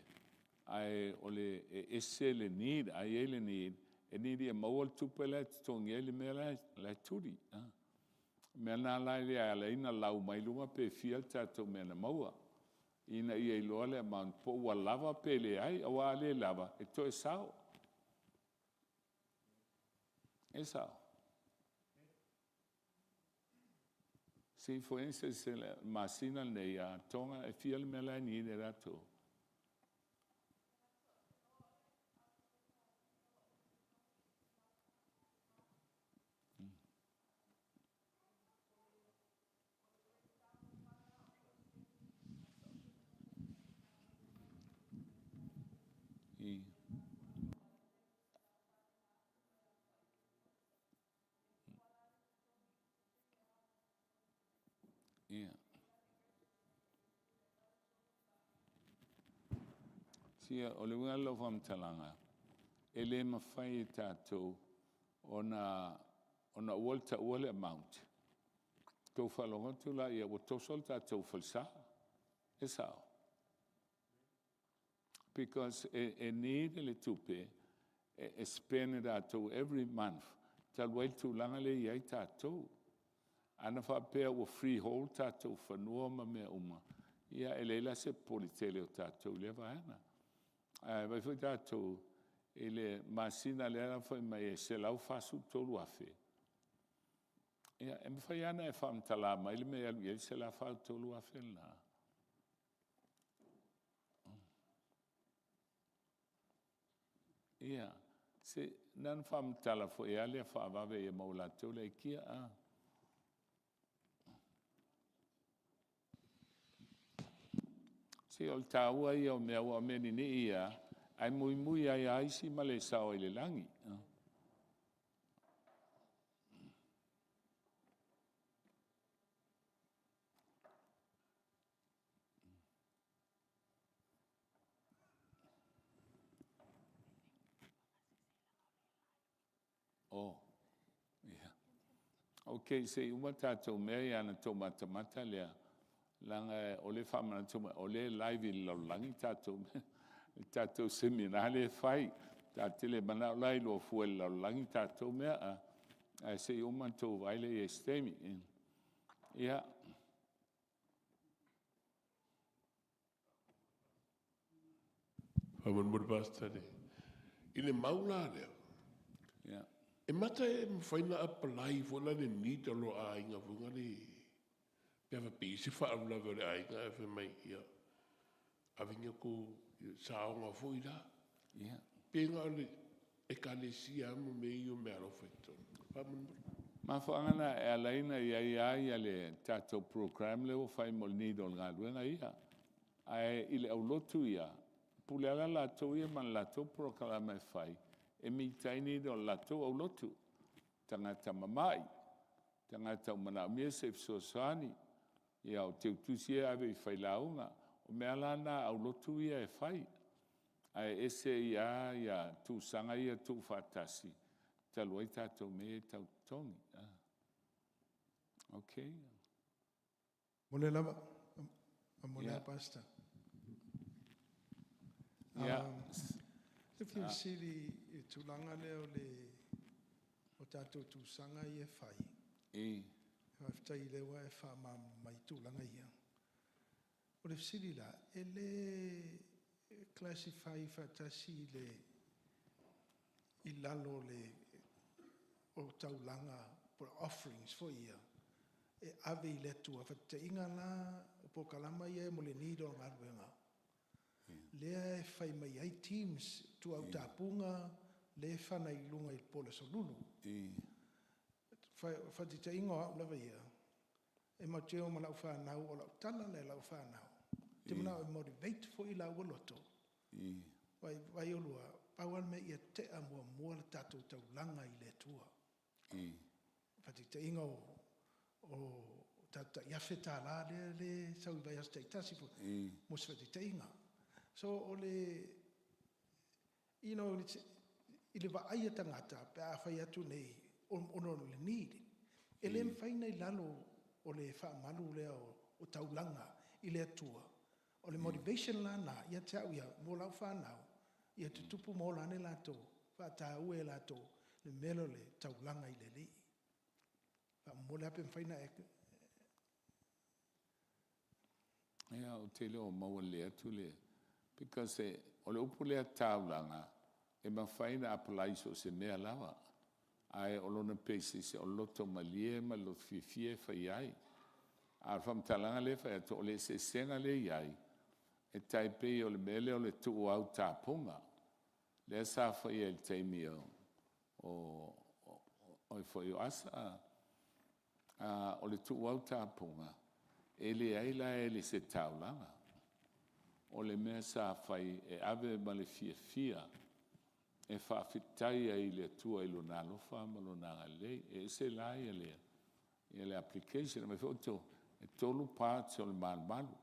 ae o le e ese le need, a i ai le need, e need ia maua le tupe la e totogi ai le mea la e tuli. O le mea lena la e ala ai ona lau mai luga pe fia le tatou mea na maua, ina ia iloa le amount po ua lava pe leai, aua a le lava, e toe sao. E sao. See, for instance, le masina lenei a Tonga, e fia le mea la e need e latou? Ia. Sia, o le uiga o lau faamatalaga, E le mafai e tatou ona ona aua le taua le amount, tou faalogo atu laia ua toso le tatou falesa. E sao? Because e need le tupe e spend e tatou every month talu ai le tulaga lea e i ai tatou. Ana faapea ua freehold tatou fanua ma mea uma, ia e leai la se popole tele o tatou i lea vaega. Ae vaai foi tatou i le masina lea na fai mai e $143,000, ia e mafai lava ona e faamatala mai le mea e alu i ai le $143,000 lena? Ia, se na ona faamatala foi lea faavave ia maua e latou le aikia. Se o le taua ia o mea aua o mea ninii ia, ae muimui ai lava isi ma le sao ai i le lagi. Oh, ia. Ok, se i uma tatou mea ia ona outou matamata lea, leaga o lea e faamanatu mai o lea e live i le lalolagi tatou mea, le tatou Semina lea e fai. Ta te le manao la e iloa fua e le lalolagi tatou mea, ae se i uma ona outou vaai lea i ai i se taimi. Ia. Faamolemole Pastor i le mau la lea, e mata e mafai ona apply foi la le need o lou aiga foi lale pe a faapea e i ai se faalavelave o le aiga ae fai mai, ia ave ni a outou saoga foi la. Pe na o le Ekalesia lava ma mea ia o meaalofa i totonu? Faamolemole. Mafuaaga na e ala ai ona i ai lava le tatou program lea ua fai mo le need o le galuega ia. Ae i le aulotu ia, e pule lava latou ia ma le latou polokalame e fai e meet ai need o le latou aulotu, tagata mamai, tagata ua manaomia se fesoasoani, ia o teutusi ia e ave i failauga. O mea la na a aulotu ia e fai, ae ese ai lava ia tuusaga ia e tuufaatasi talu ai tatou mea ia tau totogi. Okay. Mo le lava, mo le Pastor. Yeah. Se fia fesili i le tulaga lea o le o tatou tusaga ia e fai. Faafetai o lea ua e faamalamalama mai tulaga ia. O le fesili la, e le classify faatasi le i lalo o le o taulaga po o offerings foi ia e ave i le Atua. Faataitaiga la, o polokalama ia mo le need o galuega, lea e fai mai ai teams, ituau tapuga, lea e fana i luga i le po o le Aso Lulu. Faataitaiga o au lava ia, e matou te o ma lau fanau, o lau tala lea i lau fanau, ou te manao e motivate foi laua loto. Vaai oulua, pau lava le mea ia tea muamua le tatou taulaga i le Atua. Faataitaiga o tatou tai $1,000 lea e sau i vaiaso taitasi foi, mo se faataitaiga. So o le, i le vaai a tagata pe a fai atu nei ona o le need, e le mafai ona i lalo o le faamalu lea o taulaga i le Atua. O le motivation la lena ia te au ia mo lau fanau, ia tutupu ma ola ane latou, faataua e latou le mea lea o le taulaga i le Alii. Faamolemole lava pe mafai ona e… Ia, ou te le o maua lelei atu le… because o le upu lea taulaga, e mafai ona apply i so o se mea lava, ae o lona basis o le loto malie ma le loto fiafia e fai ai. A o le faamatalaga lea e fai atu, o le eseesega lea e i ai, e tai pei o le mea lea o le tuuau tapuga, lea sa faia i le taimi o ai foi o Asa. O le tuuau tapuga, e leai la e le se taulaga. O le mea sa fai e ave ma le fiafia e faafetai ai i le Atua i Lona alofa ma Lona agalelei. E ese la le application. Vaai foi outou, e 3 parts o le malumalu.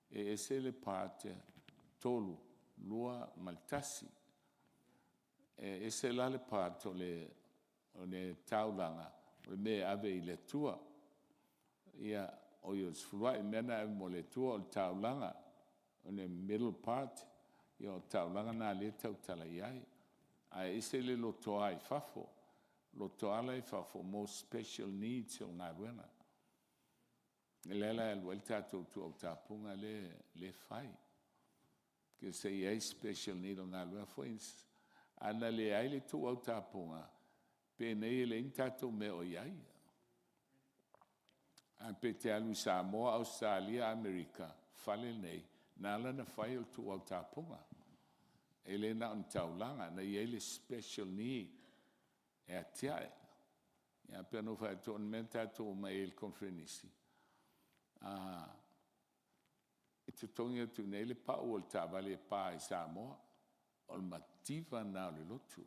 E ese le part 3, 2 ma le 1. E ese la le part o le o le taulaga, o le mea e ave i le Atua. Ia, oi o le sefuluai, o le mea lena e ave mo le Atua, o le taulaga, o le middle part, ia o le taulaga lena o lea e tautala i ai. Ae ese le lotoa i fafo. O le lotoa la e i fafo mo special needs o galuega. O lea la e alu ai le tatou tuaa tapuga lea e fai. Se i ai special need o galuega foi. A na leai le tuuau tapuga, penei e leai ni tatou mea o i ai. Ae pe te alu i Samoa, Ausetalia, Amerika, fale nei, na ala ona fai o le tuuau tapuga. E le na o ni taulaga, na i ai le special need e atiae. Ia pei ona ou fai atu, o le mea na tatou omai ai i le conferenisi, e totogi atu i inei le pau o le taavale e pa i Samoa. O le mativa lena o le lotu.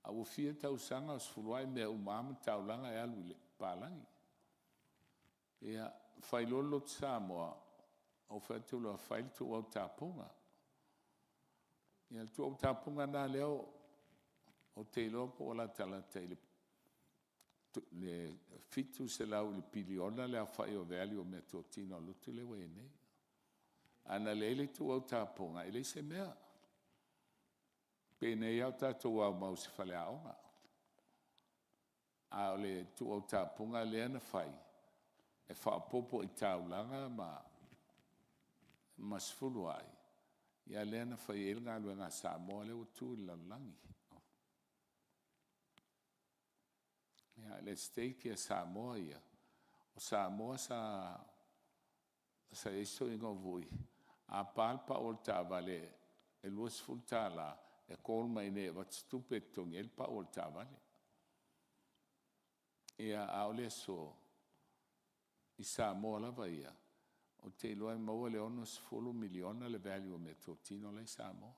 A ua fia tausaga o sefuluai mea uma lava ma taulaga e alu i le palagi. Ia, fai loa le Lotu Samoa, ou fai atu loa, fai le tuuau tapuga. Ia le tuuau tapuga lena lea ou te iloa po ua latalata i le $700 i le piliona le aofai o value o meatotino a le lotu lea ua i ai nei. Ae na leai le tuuau tapuga, e leai se mea. Penei lava o tatou aumau i se faleaoga. A o le tuuau tapuga lea na fai, e faaopoopo i taulaga ma sefuluai, ia lea na fai ai le galuega a Samoa lea ua tu i le lalolagi. Ia, le stake ia Samoa ia, o Samoa sa i ai si toeaina o Vui, a pa le pau o le taavale e $20, e call mai i inei e avatu se tupe e totogi ai le pau o le taavale. Ia, a o le aso, i Samoa lava ia, ou te iloa e maua i le $60 miliona le value o meatotino la e i Samoa.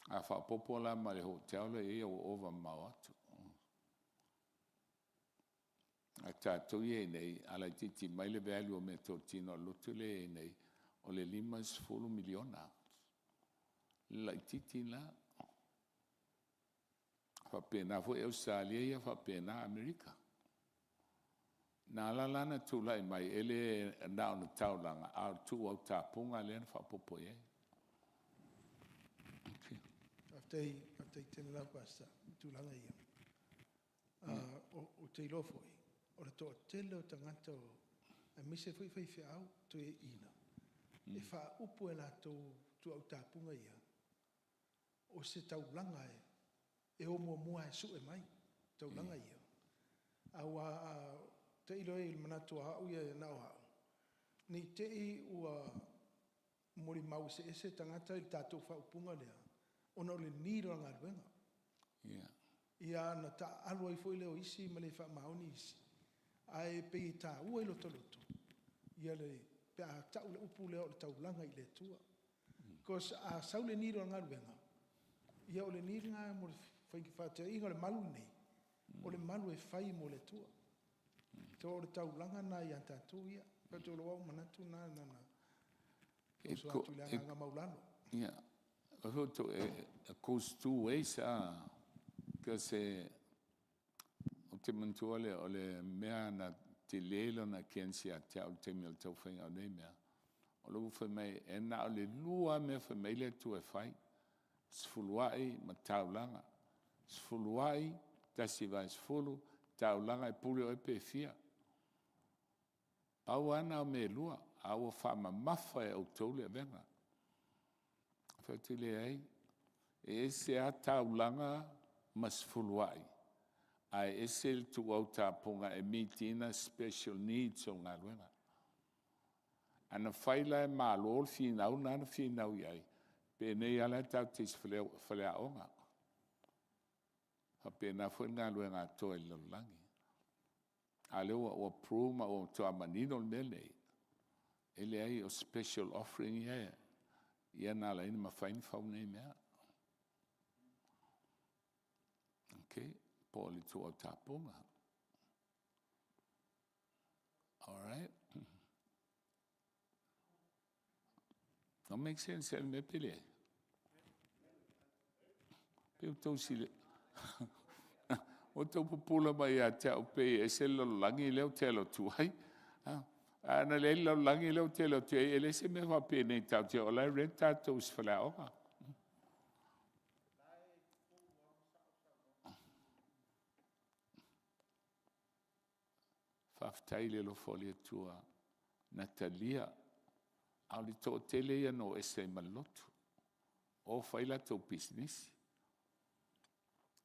A faaopoopo la ma le hotel la e i ai, ia ua ova mamao atu. A o tatou ia e i inei, a laitiiti mai le value o meatotino a le lotu lea e i ai nei, o le $50 miliona. Le laitiiti la. E faapena foi Ausetalia ia faapena Amerika. Na ala la ona tulai mai, e le na o le taulaga, a o le tuuau tapuga lea na faaopoopo i ai. Faafetai, faafetai tele lava Pastor i tulaga ia. Ou te iloa foi, o le toatele o tagata aemaise foi faifeau toeaiina, e faaupu e latou tuuau tapuga ia, o se taulaga e o muamua lava e sue mai taulaga ia. Aua a tailo i ai i le manatu o au ia na o au, ne i te i ua molimau eseese tagata i le tatou faaupuga lea, ona o le need o le galuega. Ia ona taaalo ai foi lea o isi ma le faamaoni isi, ae pei e taua i lota loto pe a tau le upu lea o le taulaga i le Atua. Because a sau le need o le galuega, ia o le need lena mo le faataitaiga o le malu lenei, o le malu e fai mo le Atua. So o le taulaga lena ia tatou ia. O lou manatu lena na ona oso atu i le agaga maualalo. Yeah. It goes two ways, ah. Because ou te manatua le, o le mea na tele lona against ia te au i le taimi o le taumafaiga o nei mea, o lou fai mai, e na o le lua lava mea fai mai le Atua e fai, sefuluai ma taulaga. Sefuluai, 1/10, taulaga e pule oe pe fia. Pau lava na o mea e lua, a ua faamamafa e outou le avega. Ou fai atu, leai, e ese lava taulaga ma sefuluai, ae ese le tuuau tapuga e meet ina special needs o galuega. A na fai la e Malo le finau lena na finau i ai, penei lava la tatou te i se faleaoga. E faapena foi le galuega a toa i le lalolagi. A o lea ua prove ma ua matua manino le mea lenei, e leai o special offering ia na ala ai ona mafai ona fau nei mea. Ok, po o le tuuau tapuga. All right. No make sense le mea pe leai? Pei ua tou ua outou pupula mai ia te au pei e ese le lalolagi lea ou te alu atu ai. Ae ana leai le lalolagi lea ou te alu atu ai, e leai se mea faapenei tatou te o la e rent tatou i se faleaoga. Faafetai i le alofa o le Atua na talia, a o le toatele ia na o ese ai ma le lotu, o fai latou pisinisi.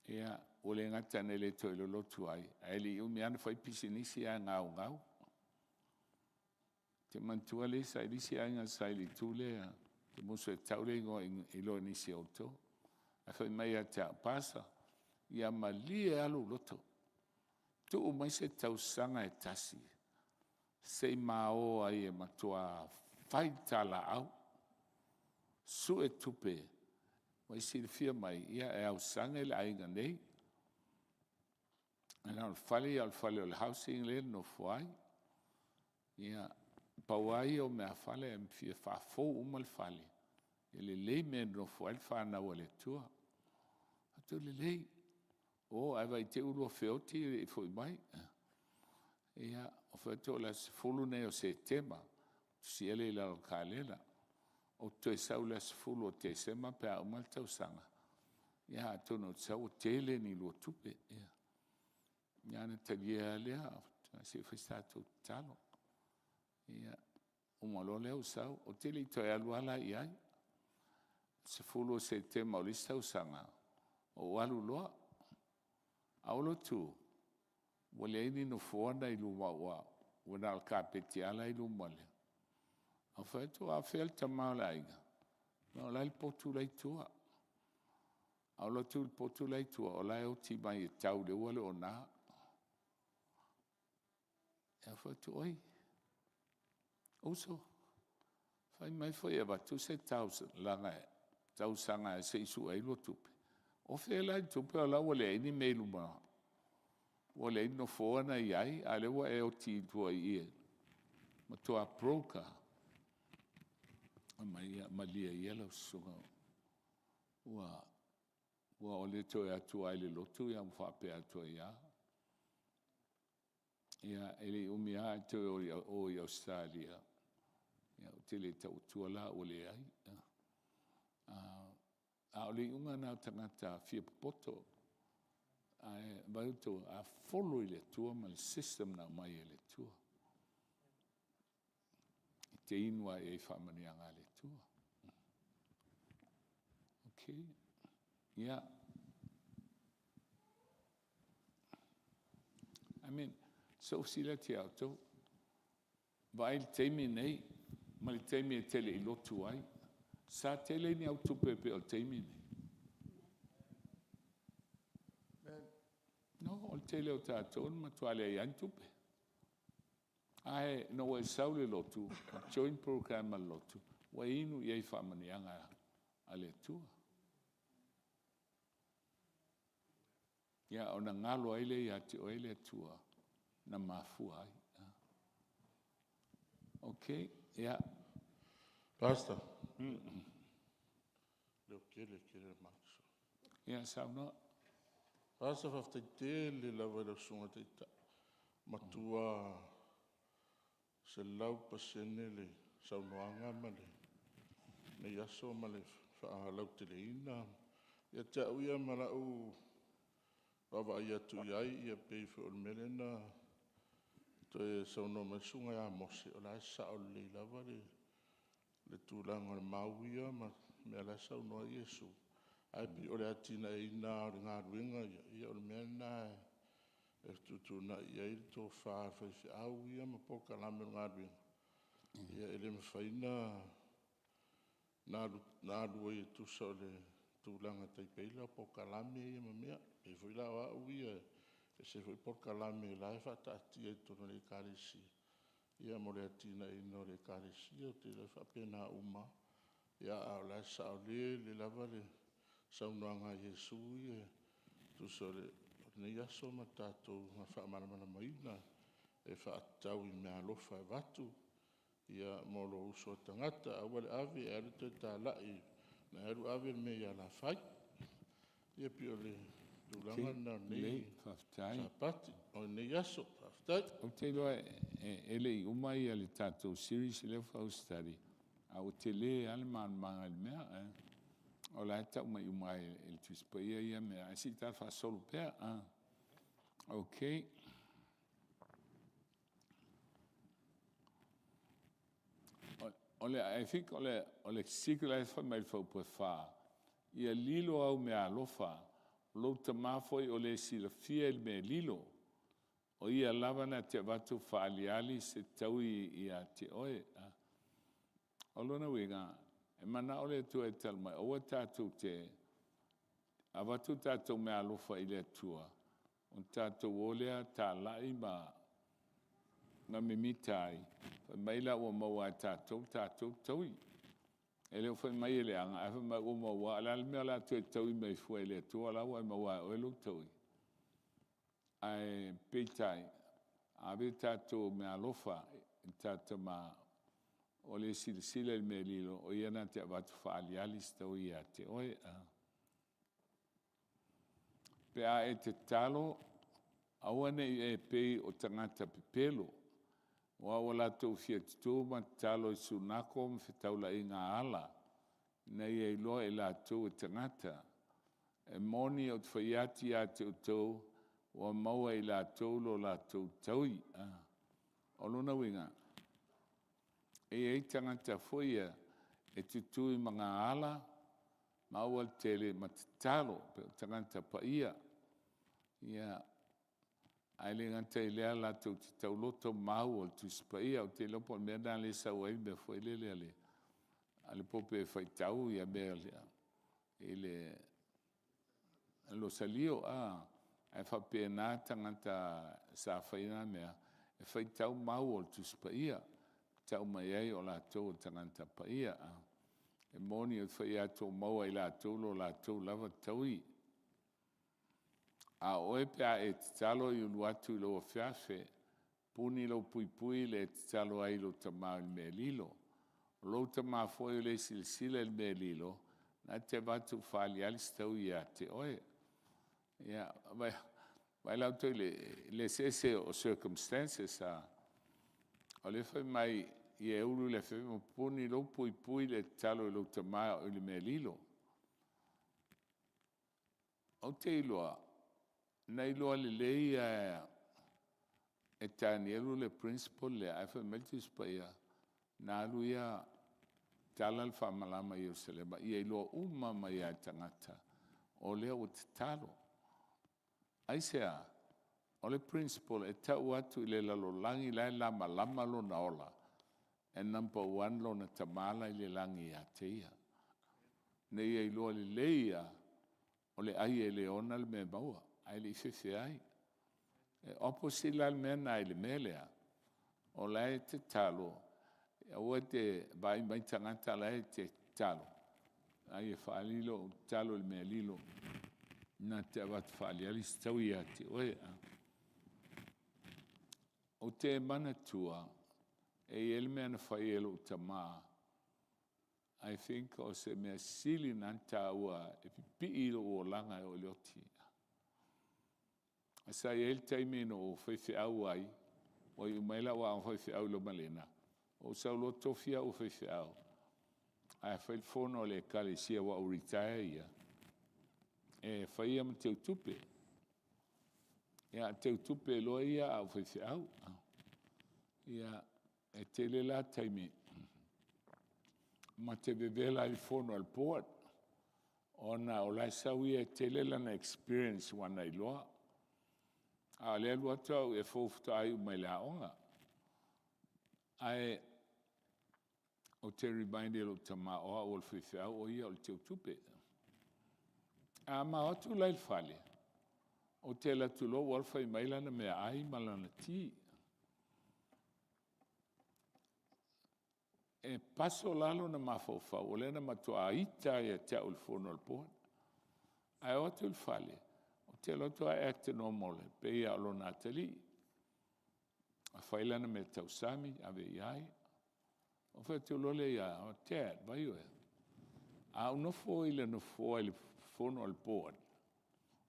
Ia, ua le gata ina le toe lolotu ai, ae le i umi lava na fai pisinisi ae gaugau. Ou te manatua le isi aiga sa i le itu lea, ou te musu e tau le igoa ne i iloa e nisi o outou. Ae fai mai ia te au, “Pasa, ia malie lava lou loto, tuu mai se tausaga e tasi se i ma o ai e matua fai le talaaui, sue tupe, ua e silafia mai, ia e ausage le aiga nei. Ae na o le fale ia o le fale o le housing lea e nonofo ai. Ia, pau lava ia o meafale ae fia faafou uma le fale, ia lelei mea e nonofo ai le fanau a le Atua. Ou fai atu, lelei, o ae vaai i ai ua oulua feoti e le i foi mai. Ia, ou fai atu o le aso 10 lenei o Setema, tusia lea i lalo o le kalena. Ou te toe sau i le aso 10 o Tesema pe a uma le tausaga, ia atonu ou te sau ua tele ni lua tupe. Ia ona talia lava lea, se i fai se tatou tatalo. Ia, uma loa lea ou sau. Ou te le i toe alu lava la i ai. 10 o Setema o le isi tausaga, ou alu loa. Ae ou alu atu ua leai ni nofoa na i luma ua na o le kapeti lava la e i luma. Ou fai atu, a o fea le tama o le aiga? Fai mai o la e i le potu la e i tua. Ae ou alu atu i le potu la e i tua, o la e oti mai e tau i le ua le ona. Ou fai atu, oi, uso, fai mai foi e avatu se talosaga se i sue ai lua tupe. O fea la le tupe o la e ua leai ni mea i luma, ua leai ni nofoa na i ai, a o lea ua e oti i tua i i e matua broke lava. Fai mai, ia malie ia lau susuga, ua le toe o atu lava i le lotu ma faapea atu ai lava. Ia, e le i umi lava ae toe o i Ausetalia, ia ou te le tau atua la ua leai. A o le iuga lena o tagata fiapopoto. Ae vaai outou, a follow i le Atua ma le system na aumai e le Atua, e te inu lava i ai i faamanuiaga a le Atua. Okay, ia. I mean, se i ou fesili atu ia outou, vaai i le taimi lenei ma le taimi e te le i lotu ai, sa tele ni au tupe pei o le taimi lenei? No, o le tele o tatou na matua leai lava ni tupe. Ae ina ua e sau i le lotu, join program a le lotu, ua e inu i ai i faamanuiaga a le Atua. Ia ona galo ai lea ia te oe le Atua na mafua ai. Okay, ia. Pastor, leo tele tele le matou. Ia saunoa. Pastor, faafetai tele lava i lau Susuga i le Taitai, matua 100% le saunoaga ma lenei aso ma le faalauteleina. Ia te au ia ma lau vaavaai atu i ai, e pei foi o le mea lea na toe saunoa mai ai le Susuga ia Mose, o la e sao lelei lava le tulaga o le mau ia ma le mea la e saunoa ai Iesu. Ae pei o le atinaeina lava o le galuega ia, o le mea lena e fetuutuunai i ai le tofa a le faifeau ia ma polokalame o le galuega. E le mafai ona alu ai e tusa o le tulaga e tai pei la o polokalame ia ma mea. E pei foi la o au ia, e ese foi polokalame o la e faataatia i totonu o le Ekalesia mo le atinaeina o le Ekalesia. Ou te iloa e faapena uma lava, a o la e saolele lava le saunoaga a Iesu ia e tusa o lenei aso ma le tatou faamalamalamaina e faatatau i meaalofa e avatu mo lou uso a tagata. Aua le ave ae alu toe talai, na e alu ave le mea i alafai. Ia pei o le tulaga lena o lenei Sapati, o lenei aso. Faafetai. Ou te iloa e le i uma le tatou series lea faatoa ou study, ae ua tele lava le malamalamaga i le mea. O la e tau mai uma lava e le Tusi Paia ia mea, ae se i ta faasolo pea. Okay. I think o le secret la e fai mai i le fuaiupu e 4, ia lilo au meaalofa, o lou Tama foi o le silafia i le mea lilo, o Ia lava na te avatu faaaliali se taui ia te oe. O lona uiga, e manao le Atua e tali mai, aua tatou te avatu tatou meaalofa i le Atua, ona tatou o lea talai ma mimita ai, fai mai la ua maua e tatou le tatou taui. E le o fai mai e leaga, ae fai mai ua maua, a o le a le mea o le a toe taui mai ai fua e le Atua o la ua e maua lava e oe lou taui? Ae peitai, ave tatou meaalofa i le tatou Tama o le silasila i le mea lilo, o Ia na te avatu faaaliali se taui ia te oe. Pe a e tatalo, aua ne i e pei o tagata pepelo, aua ua latou fia tutu ma tatalo i sunako ma fetaulaiga ala, ina ia iloa e latou e tagata. E moni ou te fai atu ia te outou, ua maua e i latou lo latou taui. O lona uiga, e i ai tagata foi ia e tutu i magaala ma aualatele ma tatalo pei o tagata paia. Ia, ae le gata i lea latou te tauloto mau o le Tusi Paia. Ou te iloa po o le mea lena lea e sau ai le mea foi lele a le pope e faitau mea i le Losalio, ae faapena tagata sa faia na mea, e faitau mau o le Tusi Paia, tau mai ai o latou o tagata paia. E moni ou te fai atu ua maua e i latou lo latou lava taui. A o oe pe a e tatalo e ulu atu i lou afeafe, puni lou puipui le e tatalo ai i lou Tama i le mea lilo. O lou Tama foi o le silasila i le mea lilo, na te avatu faaaliali se taui ia te oe. Ia, vaai la outou i le eseese o circumstances. O lea e fai mai ia e ulu i le afeafe ma puni lou puipui le tatalo i lou Tama i le mea lilo. Ou te iloa, na iloa lelei lava e Tanielu le principle lea, ae fai mai le Tusi Paia, na alu ia tala le faamalama i Ierusalema ia iloa uma mai lava e tagata o lea ua tatalo. Aisea? O le principle e tau atu i le lalolagi la e lamalama lona ola, e number one lona Tama la e i le lagi ia te ia, ina ia iloa lelei lava, o le ai e le ona le mea e maua, ae le i fefe ai. E opposite la le mea lena i le mea lea, o la e tatalo, aua e te vaai mai tagata la e te tatalo, a ia faaali lou tatalo i le mea lilo, na te avatu faaaliali se taui ia te oe. Ou te manatua, e i ai le mea na fai e lou tama, I think o se mea sili lena ona taua e pipii i lou olaga e oo i le oti. Sa i ai le taimi na ou faifeau ai, ua iu mai lau aoga faifeau i Lomaliina, ou sau loa tofi au faifeau, ae fai le fono a le Ekalesia aua ua retire ia, e fai ia ma teutupe. Ia, teutupe loa ia a o faifeau. Ia, e tele la taimi ma te vevela ai i le fono a le board, ona o la e sau ia e tele lana experience ua na iloa, a o lea e alu atu au e fou faatoa iu mai le aoga. Ae ou te remind i lou tama o au o le faifeau o ia o le teutupe. A ma o atu la i le fale, ou te alu atu loa ua alu fai mai lana meaai ma lana ti. E paso la lona mafaufau o lea na matua ita lava ia te au i le fono a le board. Ae oo atu i le fale, ou te alu atu ae act normal e pei lava o lona atalii. Fai lana meatausami ave i ai. Ona ou fai atu loa lea ia ia, Dad, vaai oe, a ou nofo i le nofoa i le fono a le board.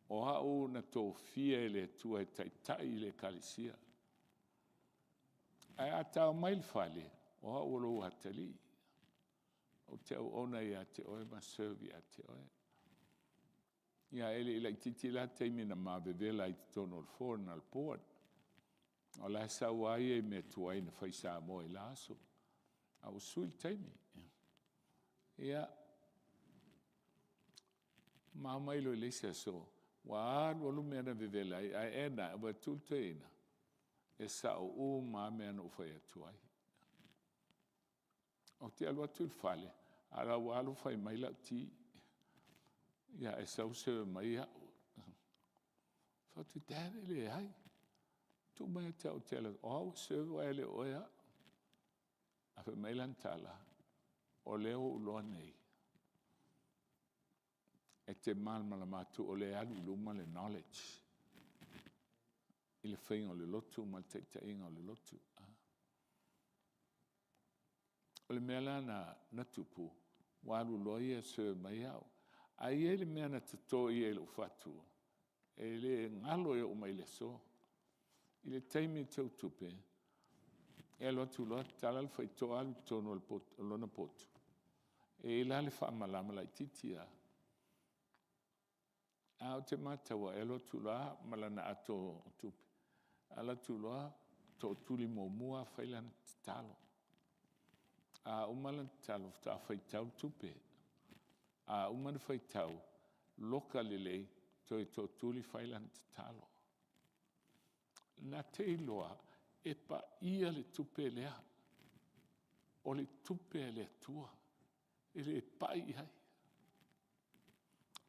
O au na tofia e le Atua e taitai i le Ekalesia. Ae a tao mai le fale, o au o lou atalii, ou te auauna ia te oe ma serve ia te oe. Ia e le i laitiiti la le taimi na ma vevela ai i totonu o le foreign board. O la e sau lava ia i mea tuai na fai i Samoa i la aso, a ua sui le taimi. Ia, ma omai loa i le isi aso, ua alu alu mea na vevela ai, ae ena ua vaai atu le toeaina, e sao uma lava mea na ou fai atu ai. Ou te alu atu i le fale, a o la e ua alu fai mai lau ti. Ia ae sau serve mai au. Ou fai atu, Dad e leai, tuu mai ia te au ou te alu atu, o au e serve ae le o oe au. Ae fai mai lana tala, o lea ua ou iloa nei, e te malamalama atu o lea e alu i luma le knowledge i le faiga o le lotu ma le taitaiga o le lotu. O le mea la na tupu, ua alu loa ia serve mai au. Ae i ai le mea na toto i lou fatu, e le galo e oo mai i le aso. I le taimi e teutupe, e alu atu loa tatala le faitotoa alu i totonu o lona potu, e i ai la le faamalama laitiiti lava, ae ou te mataua e alu atu loa ma lana ato o tupe, alu atu loa tootuli muamua fai lana tatalo. A uma lana tatalo faatoa faitau le tupe. A uma ona faitau, loka lelei, toe tootuli fai lana tatalo. Na te iloa e paia le tupe lea, o le tupe a le Atua, e le pai i ai.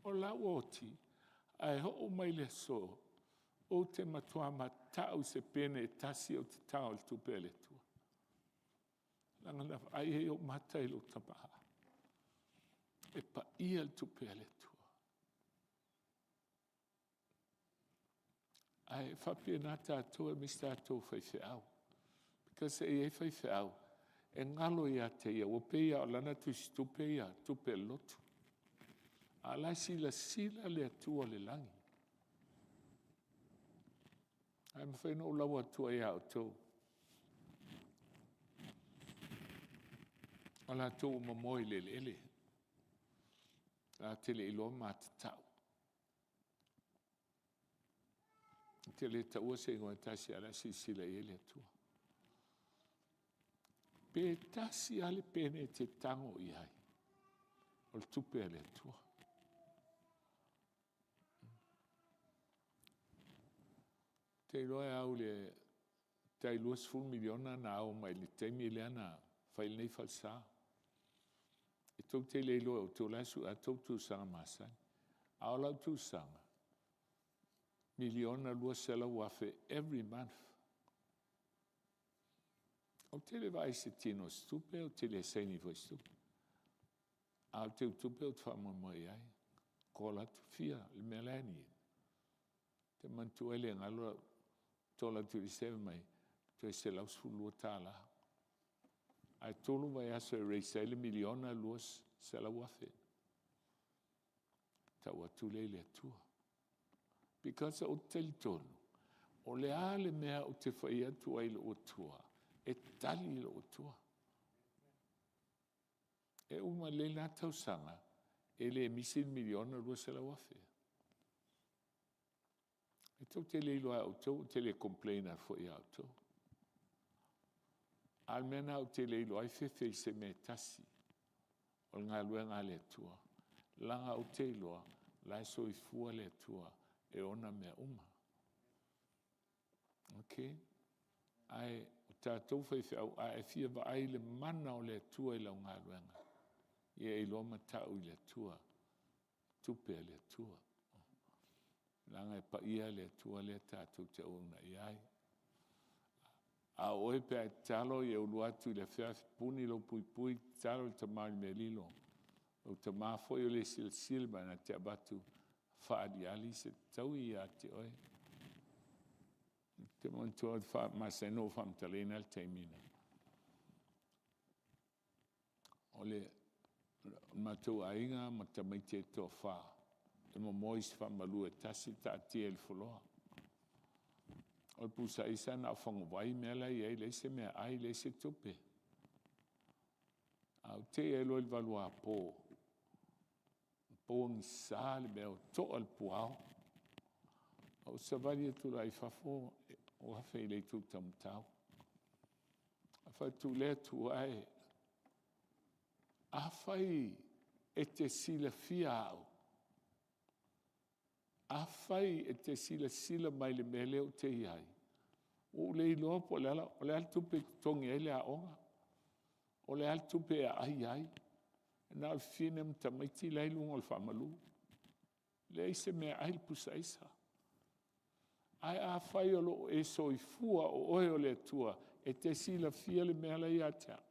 O lau oti, ae oo mai i le aso, ou te matua matau i se pene e tasi ou te tago i le tupe a le Atua, leaga na vaai ai ou mata i lou tama, e paia le tupe a le Atua. Ae faapena tatou aemaise tatou o faifeau, because e i ai faifeau e galo ia te ia ua pei lava o lana tusitupe ia tupe a le lotu, a o la e silasila le Atua o le lagi. Ae mafai ona ou lau atua ia outou, o latou ua momoe i le eleele, latou te le iloa matatau. Ou te le taua se igoa e tasi ae o la e silasila i ai le Atua. Pe tasi lava le pene e te tago i ai, o le tupe a le Atua. Ou te iloa e au i le tai $20 miliona na ao mai i le taimi lea na fai ai lenei falesa. E tou te le iloa e outou la e sue lava tou tuisaga masani, a o lau tuisaga, $1,200,000 every month. Ou te le vaai i se tino o se tupe, ou te le saini foi i se tupe, a o le teutupe ou te faamoemoe i ai. Call atu, fia le mea la e need? Ou te manatua e le galo lau tola atu i le isi fai mai toe $112. Ae 3 vaiaso e raise ai le $1,200,000. Tau atu lea i le Atua. Because ou te talitonu, o le a le mea ou te fai atu ai i lou Atua, e tali lou Atua. E uma lelei lena tausaga e le misi le $1,200,000. E tou te le iloa e outou ou te le complain atu foi ia outou. A o le mea lena ou te le iloa ai fefe i se mea e tasi, o le galuega a le Atua, leaga ou te iloa o la e soifua le Atua e ona mea uma. Ok? Ae o tatou o faifeau, a e fia vaai i le mana o le Atua i lau galuega, ia e iloa matau i le Atua, tupe a le Atua, leaga e paia le Atua lea tatou te auauna i ai. A o oe pe a e tatalo e ulu atu i le afiafi puni lou puipui tatalo i le Tama i le mea lilo, lou Tama foi e silasila i le mea e te avatu faaaliali se fetaui ia te oe. Ou te manatua e masani ona ou faamatalaina le taimi na o le matou aiga ma tamaiti e toafa. E momoe i se faamalu e tasi le taatia i le foloa. O le pusa aisa na o faguvai mea la e i ai, leai se meaai, leai se tupe. Ae ou tei atu loa i le 8 apo, pogisa le mea ua toa le puao. Ou savali atu loa i fafo ua afe i le itu taumatau. Ou fai atu, “Le Atua e, afai e te silafia au, afai e te silasila mai i le mea lea ou te i ai, ua ou le iloa po o le a le tupe e totogi ai le aoga, o le a le tupe e aai ai, na o le fafine ma tamaiti la e i luga o le faamalu, leai se meaai le pusa aisa. Ae afai o lo o e soifua o oe o le Atua e te silafia le mea la e ia te au,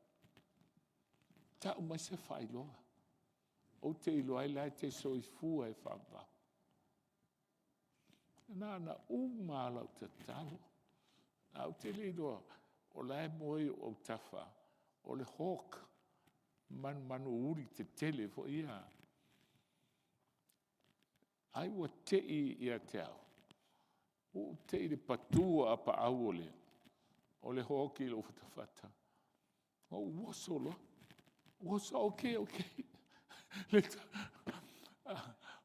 tau mai se faailoga ou te iloa ai o la e te soifua e faavavau.” Na ona uma lava o lau tatalo, ae ou te le iloa o la e moe i ou autafa, o le hawk, manumanu uli tetele foi ia. Ai ua tei ia te au, ua ou te i i le patu o apaau o le hawk i lou fatafata, ou oso loa, oso, okei okei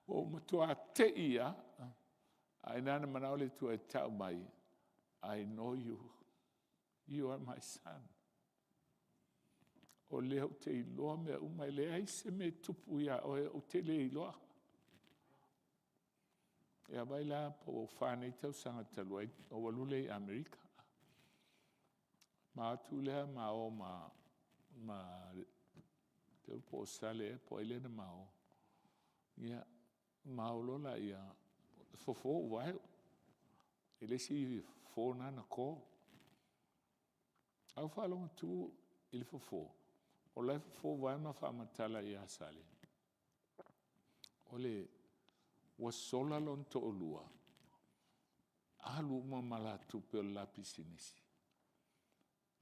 ua ou matua te i lava. Ae na ona manao le Atua e tau mai, I know you, you are my son. O lea ou te iloa mea uma, e leai se mea e tupu ia oe ou te le iloa. Ia vaai la po ua 4 nei tausaga talu ai ona ou alu lea i Amerika. Ma o atu lea ma o ma ou te le iloa po o Sale ea po o ai lea na ma o. Ia ma o loa laia, fofo ou vaeo i le isi fofo lena na call. Ae ou faalogo atu i le fofo, o la e fofo vae ma faamatala ia Sale, ua sola lona toalua, alu uma ma la tupe o le la pisinisi,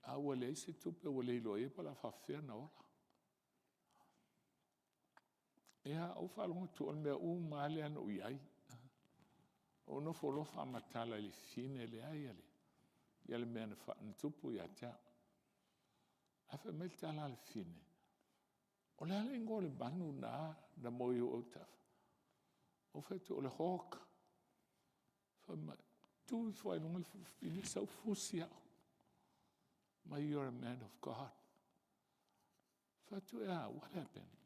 a ua leai se tupe ua le iloa i ai po o le a faapefea ona ola. Ia, ou faalogo atu o le mea uma lava lea na ou i ai, ou nofo loa faamatala e le fafine lea le mea na tupu ia te au. Ae fai mai le tala a le fafine, “O le a le igoa o le manu lena na moe i ou autafa?” Ou fai atu, “O le hawk.” Fai mai, tu ifo lava i luga le fafine sau fusi au, fai mai, “You're a man of God.” Ou fai atu, “E a, what happened?”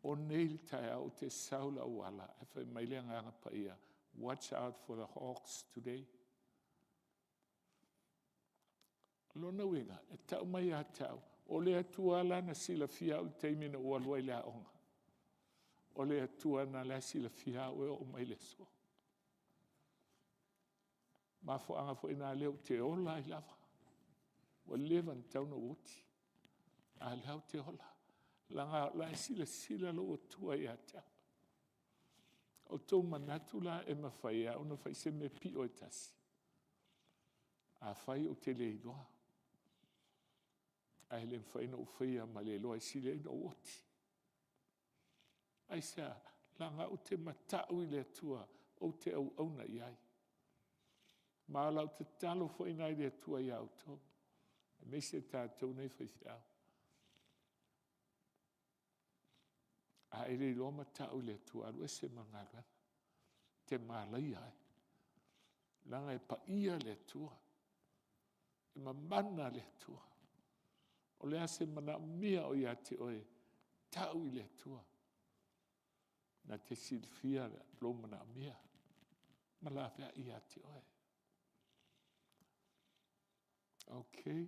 O nei i le taeao ou te sau i le auala ae fai mai le Agaga Paia, watch out for the hawks today. O lona uiga, e tau mai ia te au, o le Atua lava la na silafia au i le taimi na ou alu ai i le aoga, o le Atua lena o la e silafia au e oo mai i le aso. O le mafuaaga foi lena o lea ou te ola ai lava. Ua leva ona tatau ona ou oti, a o lea ou te ola, leaga o la e silasila lou Atua ia te au. O outou manatu la e mafai e au ona fai se mea pio e tasi? Afai ou te le iloa, ae le mafai ona ou faia ma le iloa, e sili ai ona ou oti. Aisea? Leaga ou te matau i le Atua ou te auauna i ai. Ma o lau tatalo foi lena i le Atua ia outou, aemaise tatou nei faifeau. A e le iloa matau i le Atua, alu ese ma le galuega, e te malaia ai, leaga e paia le Atua, e mamana le Atua. O le a se manaomia o ia te oe, tau i le Atua na te silafia lou manaomia ma laveai ia te oe. Okay.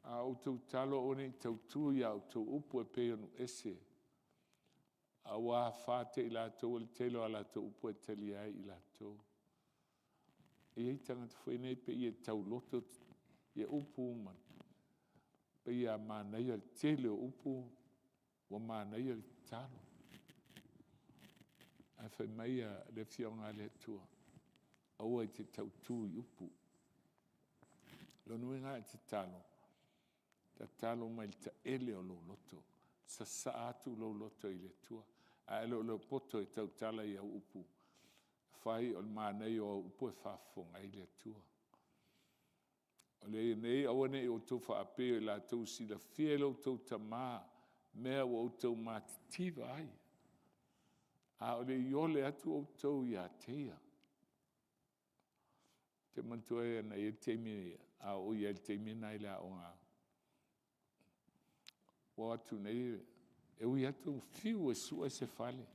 A outou tatalo aua ne i tautu i a outou upu e pei o nuu ese, ae ua afa tea i latou le tele o a latou upu e talia ai i latou. E i ai tagata foi nei pei e tauloto upu ma pei a manaia le tele o upu ua manaia le tatalo. Ae fai mai le Afioga a le Atua, aua e te tautu i upu. O lona uiga a e tatalo. Tatalo mai le taele o lou loto. Sasaa atu lou loto i le Atua. Ae le o lou poto e tautala i au upu, fai o le manaia o au upu e faafofoga ai le Atua. O le nei aua ne i outou faapea o i latou e silafia e lo outou Tama mea ua outou matitiva ai, a o le iole atu outou ia te Ia. Ou te manatua na i ai le taimi a o ou i ai i le taimi lena i le aoga, ua o atu nei, e ui atu fiu e sue se fale,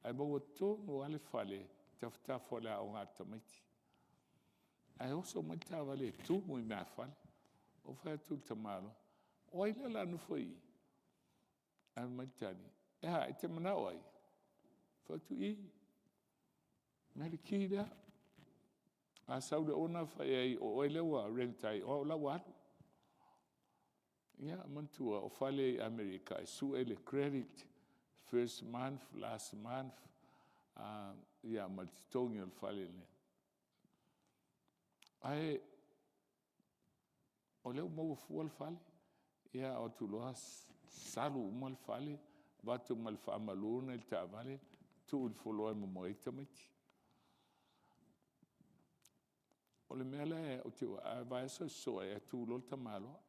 ae maua tonu lava le fale i tafatafa o le aoga a tamaiti. Ae oso mai le taavale e tumu i meafale. Ou fai atu i le tamaloa, o ai lea o le a nofo i i? Ae fai mai le tali, e a, e te manao ai? Ou fai atu, ii, aumai le ki lea. A sau le owner fai i ai o oe lea ua rent ai, o au la ua alu. Ia manatua, o fale i Amerika, e sue le credit, first month, last month, ia ma le totogi o le fale. Ae o lea ua maua fua le fale, ia o atu loa salu uma le fale, avatu ma le faamalu nai le taavale, tuu i le foloa e momoe ai tamaiti. O le mea la ou te vaai, o le vaiaso sosoo ae tu loa le tamaloa,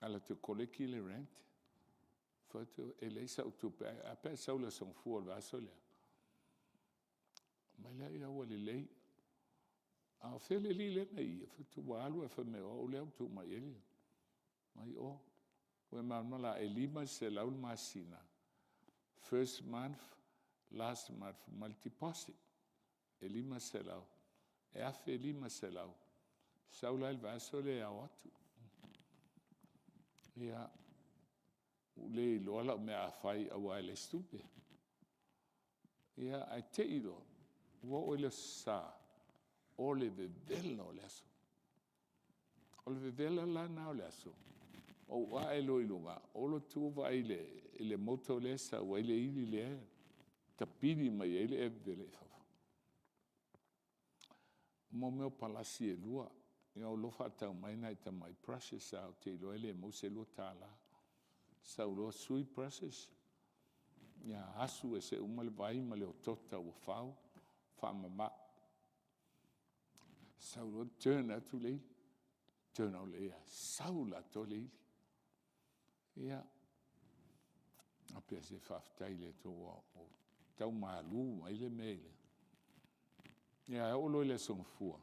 alu atu e koleki le rent. Ou fai atu e leai sau tupe, ae a pe a e sau i le Aso Gafua o le vaiaso lea? Ona fai mai lea, ua lelei. A o fea le alii lea na i i? Ou fai atu ua alu ae fai mai o au lea ua tuu mai i ai le… Fai mai o. Ua e malamalama la e $500 i le masina, first month, last month ma le deposit e $500, e $1,500. Sau la le vaiaso lea e ao atu. Ia, ua le iloa lau mea a fai aua e leai se tupe. Ia ae te i loa ua oo i le Aso Sa, o le vevela o le aso. O le vevela la lena o le aso, ou ae loa i luga, ou alu atu vaai i le motor lea e sau ai le ili lea e tapili mai ai le ea vevela i fafo. Mo mea o palasi e 2, ia ou alu loa faatau mai nai tamai brushes lava ou te iloa e le maua se $2. Sau loa sui brushes, ia asu ese uma le vai ma le otota ua fau, faamama. Sau loa turn atu le ili, turn lea, sau le atoa le ili. Ia, faapea se faafetai i le Atua ua tau malu mai le mea i le… Ia ae oo loa i le Aso Gafua,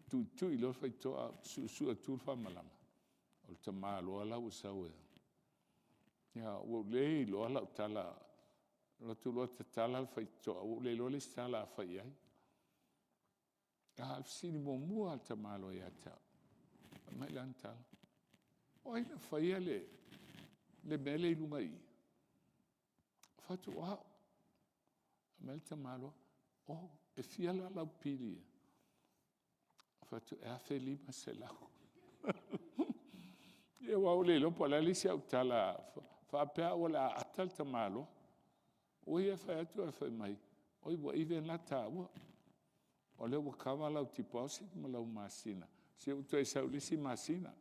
tuitui loa le faitotoa ae suesue atu le faamalama, o le tamaloa la ua sau e… Ia ua ou le iloa lau tala, alu atu loa tatala le faitotoa, ua ou le iloa le isi tala a fai i ai. A o le fesili muamua lava a le tamaloa ia te au, fai mai lana tala, o ai na faia le mea lea i luga i i? Ou fai atu, o au. Fai mai le tamaloa, o, e fia la lau pili? Ou fai atu, e $1,500. Ia aua ua le iloa po o le a le isi au tala faapea au o le a ata le tamaloa. Oi ae fai atu ae fai mai, oi ua even la taua, o lea ua cover lau deposit ma lau masina, se ua toe sau i le isi masina.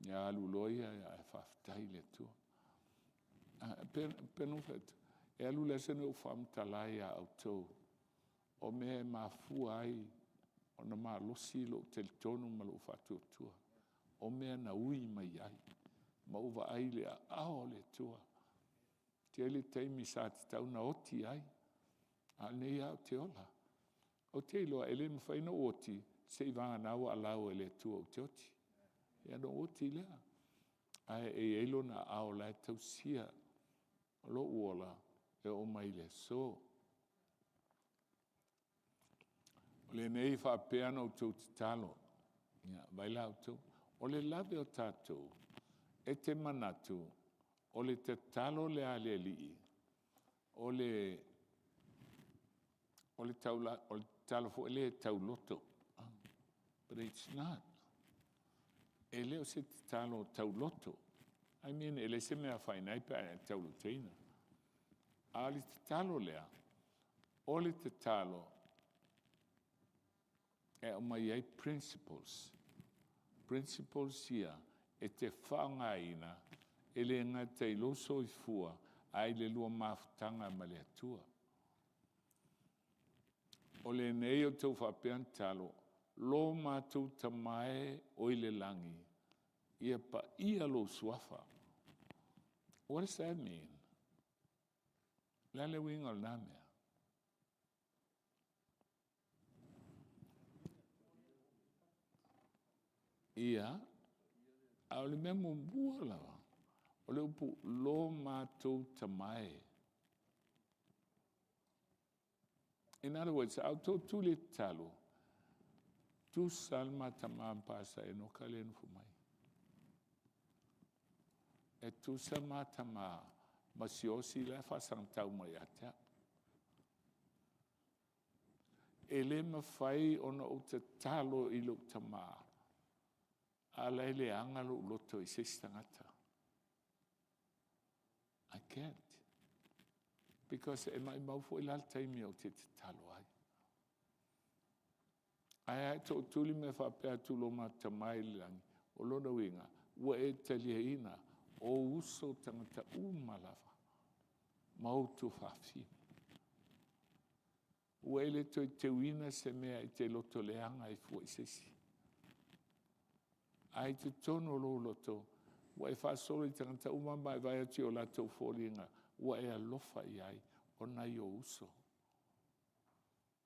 Ia alu loa ia ae faafetai i le Atua. Ae pei ona ou fai atu, e alu le aso lenei o ou faamatala ia outou, o mea e mafua ai ona malosi lou talitonu ma lou faatuatua, o mea na ui mai ai ma ou vaai i le aao o le Atua. E tele taimi sa tatau ona oti ai, a o lenei lava ou te ola. Ou te iloa e le mafai ona ou oti seiavagana ua allow e le Atua ou te oti, ia ona ou oti lea. Ae i ai Lona aao o la e tausia lou ola e oo mai i le aso. O lenei e faapea ona outou tatalo, ia vaai la outou. O le lave o tatou, e te manatu o le tatalo lea a le alii, o le tatalo foi lea tauloto, but its not. E le o se tatalo tauloto. I mean e leai se mea e afaina ai pe a e taulotoina. A o le tatalo lea, o le tatalo e aumai ai principles. Principles ia e te faaaogaina e le gata i lou soifua ae i le lua mafutaga ma le Atua. O lenei ou te faapea ona tatalo, lo matou Tama e o i le lagi, ia paia lou suafa. What does that mean? O le a le uiga o lena mea? Ia, a o le mea muamua lava, o le upu lo matou Tama e. In other words, a outou tuli e tatalo, tusa lava le ma tama ma Pastor Enoka lea e nofo mai. E tusa ma tama ma Siaosi la e faasagatau mai ia te au. E le mafai ona ou tatalo i lou tama a o la e leaga lou loto i se isi tagata. I can't because e maumau foi la le taimi ou te tatalo ai. Ae a e tootuli ma e faapea atu lo ma Tama i le lagi, o lona uiga, ua e taliaina ou uso tagata uma lava ma ou tuafafine. Ua e le toe teuina se mea e te loto leaga ai fua i se isi. Ae i totonu o lou loto, ua e faasolo i tagata uma ma e vaai atu i o latou foliga, ua e alofa i ai ona e o ou uso.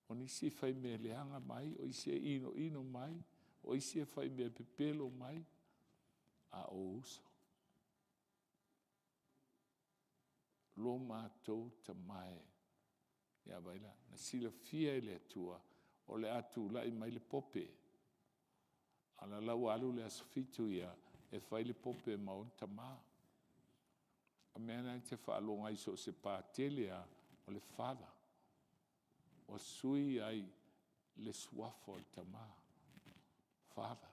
O nisi e fai mea leaga mai, o isi e inoino mai, o isi e fai mea pepelo mai, a o ou uso. Lo matou Tama e, ia vaai la, na silafia e le Atua o le a tulai mai le pope, a o la ua alu le aso 7 ia e fai le pope ma ona tama. O le mea lena e te faalogo ai i so o se Patele lava, o le Father. Ua sui ai le suafa o le Tama, Father.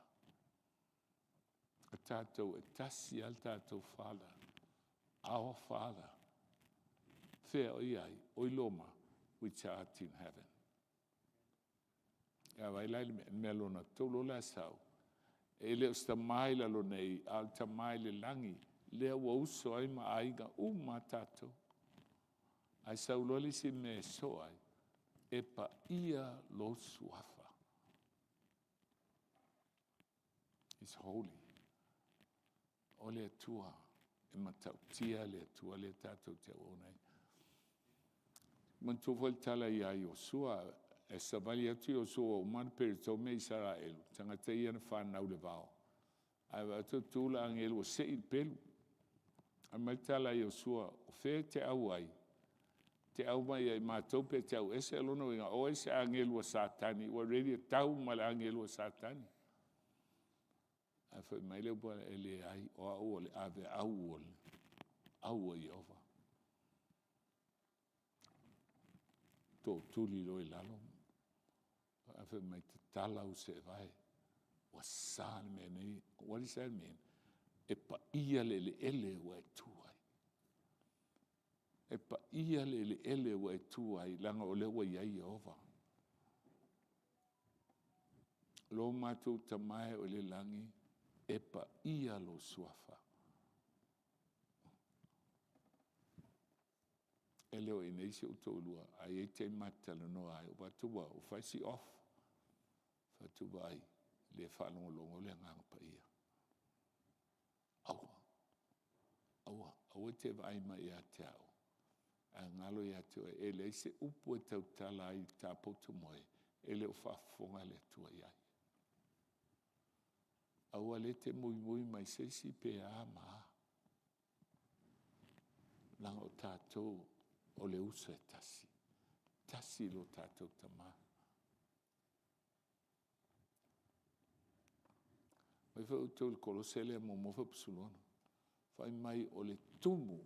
O tatou e tasi lava lo tatou Father, our Father. Fea o i ai? O i Roma, which art in heaven. A vaai la i le mea lona tolu la e sau, e le o se Tama i lalo nei, a o le Tama i le lagi, lea ua uso ai ma aiga uma lava tatou. Ae sau loa le isi mea e sosoo ai, e paia lou suafa. Is holy. O le Atua, e matautia le Atua lea tatou te auauna ai. Manatua foi le tala ia Iosua, e savali atu Iosua ua uma ona peretome Isaraelu, tagata ia na fanau i le vao, ae vaai atu ua tu le agelu ua sei le pelu. Fai mai le tala a Iosua, o fea e te au ai? E te au mai ia i matou pe e te au ese? O lona uiga o oe o se agelu a Satani ua ready e tau ma le agelu a Satani. Ae fai mai le upu a le, e leai, o au o le aveau o Ieova. Tootuli loa i lalo ae fai mai, tatala ou seevae, ua sa le mea nei. What does that mean? E paia le eleele ua e tu ai. E paia le eleele ua e tu ai leaga o lea ua i ai Ieova. Lo matou Tama e oi le lagi, e paia lou suafa. E le o i inei si ou toalua, ae i ai taimi ma ta talanoa ai, ou vaai atu ua fai si off. Ou fai atu, vaai, e le faalogologo le Agaga Paia. Aua, aua, aua e te vaai mai ia te au, ae galo ia te oe, e leai se upu e tautala ai i le ta potumoe e le o faafofoga le Atua i ai. Aua o lea e te muimui mai se isi pe a ma a, leaga o tatou o le uso e tasi, e tasi lo tatou Tama. Vaai foi outou i le Kolose 1 fuaiupu 16, fai mai o le tumu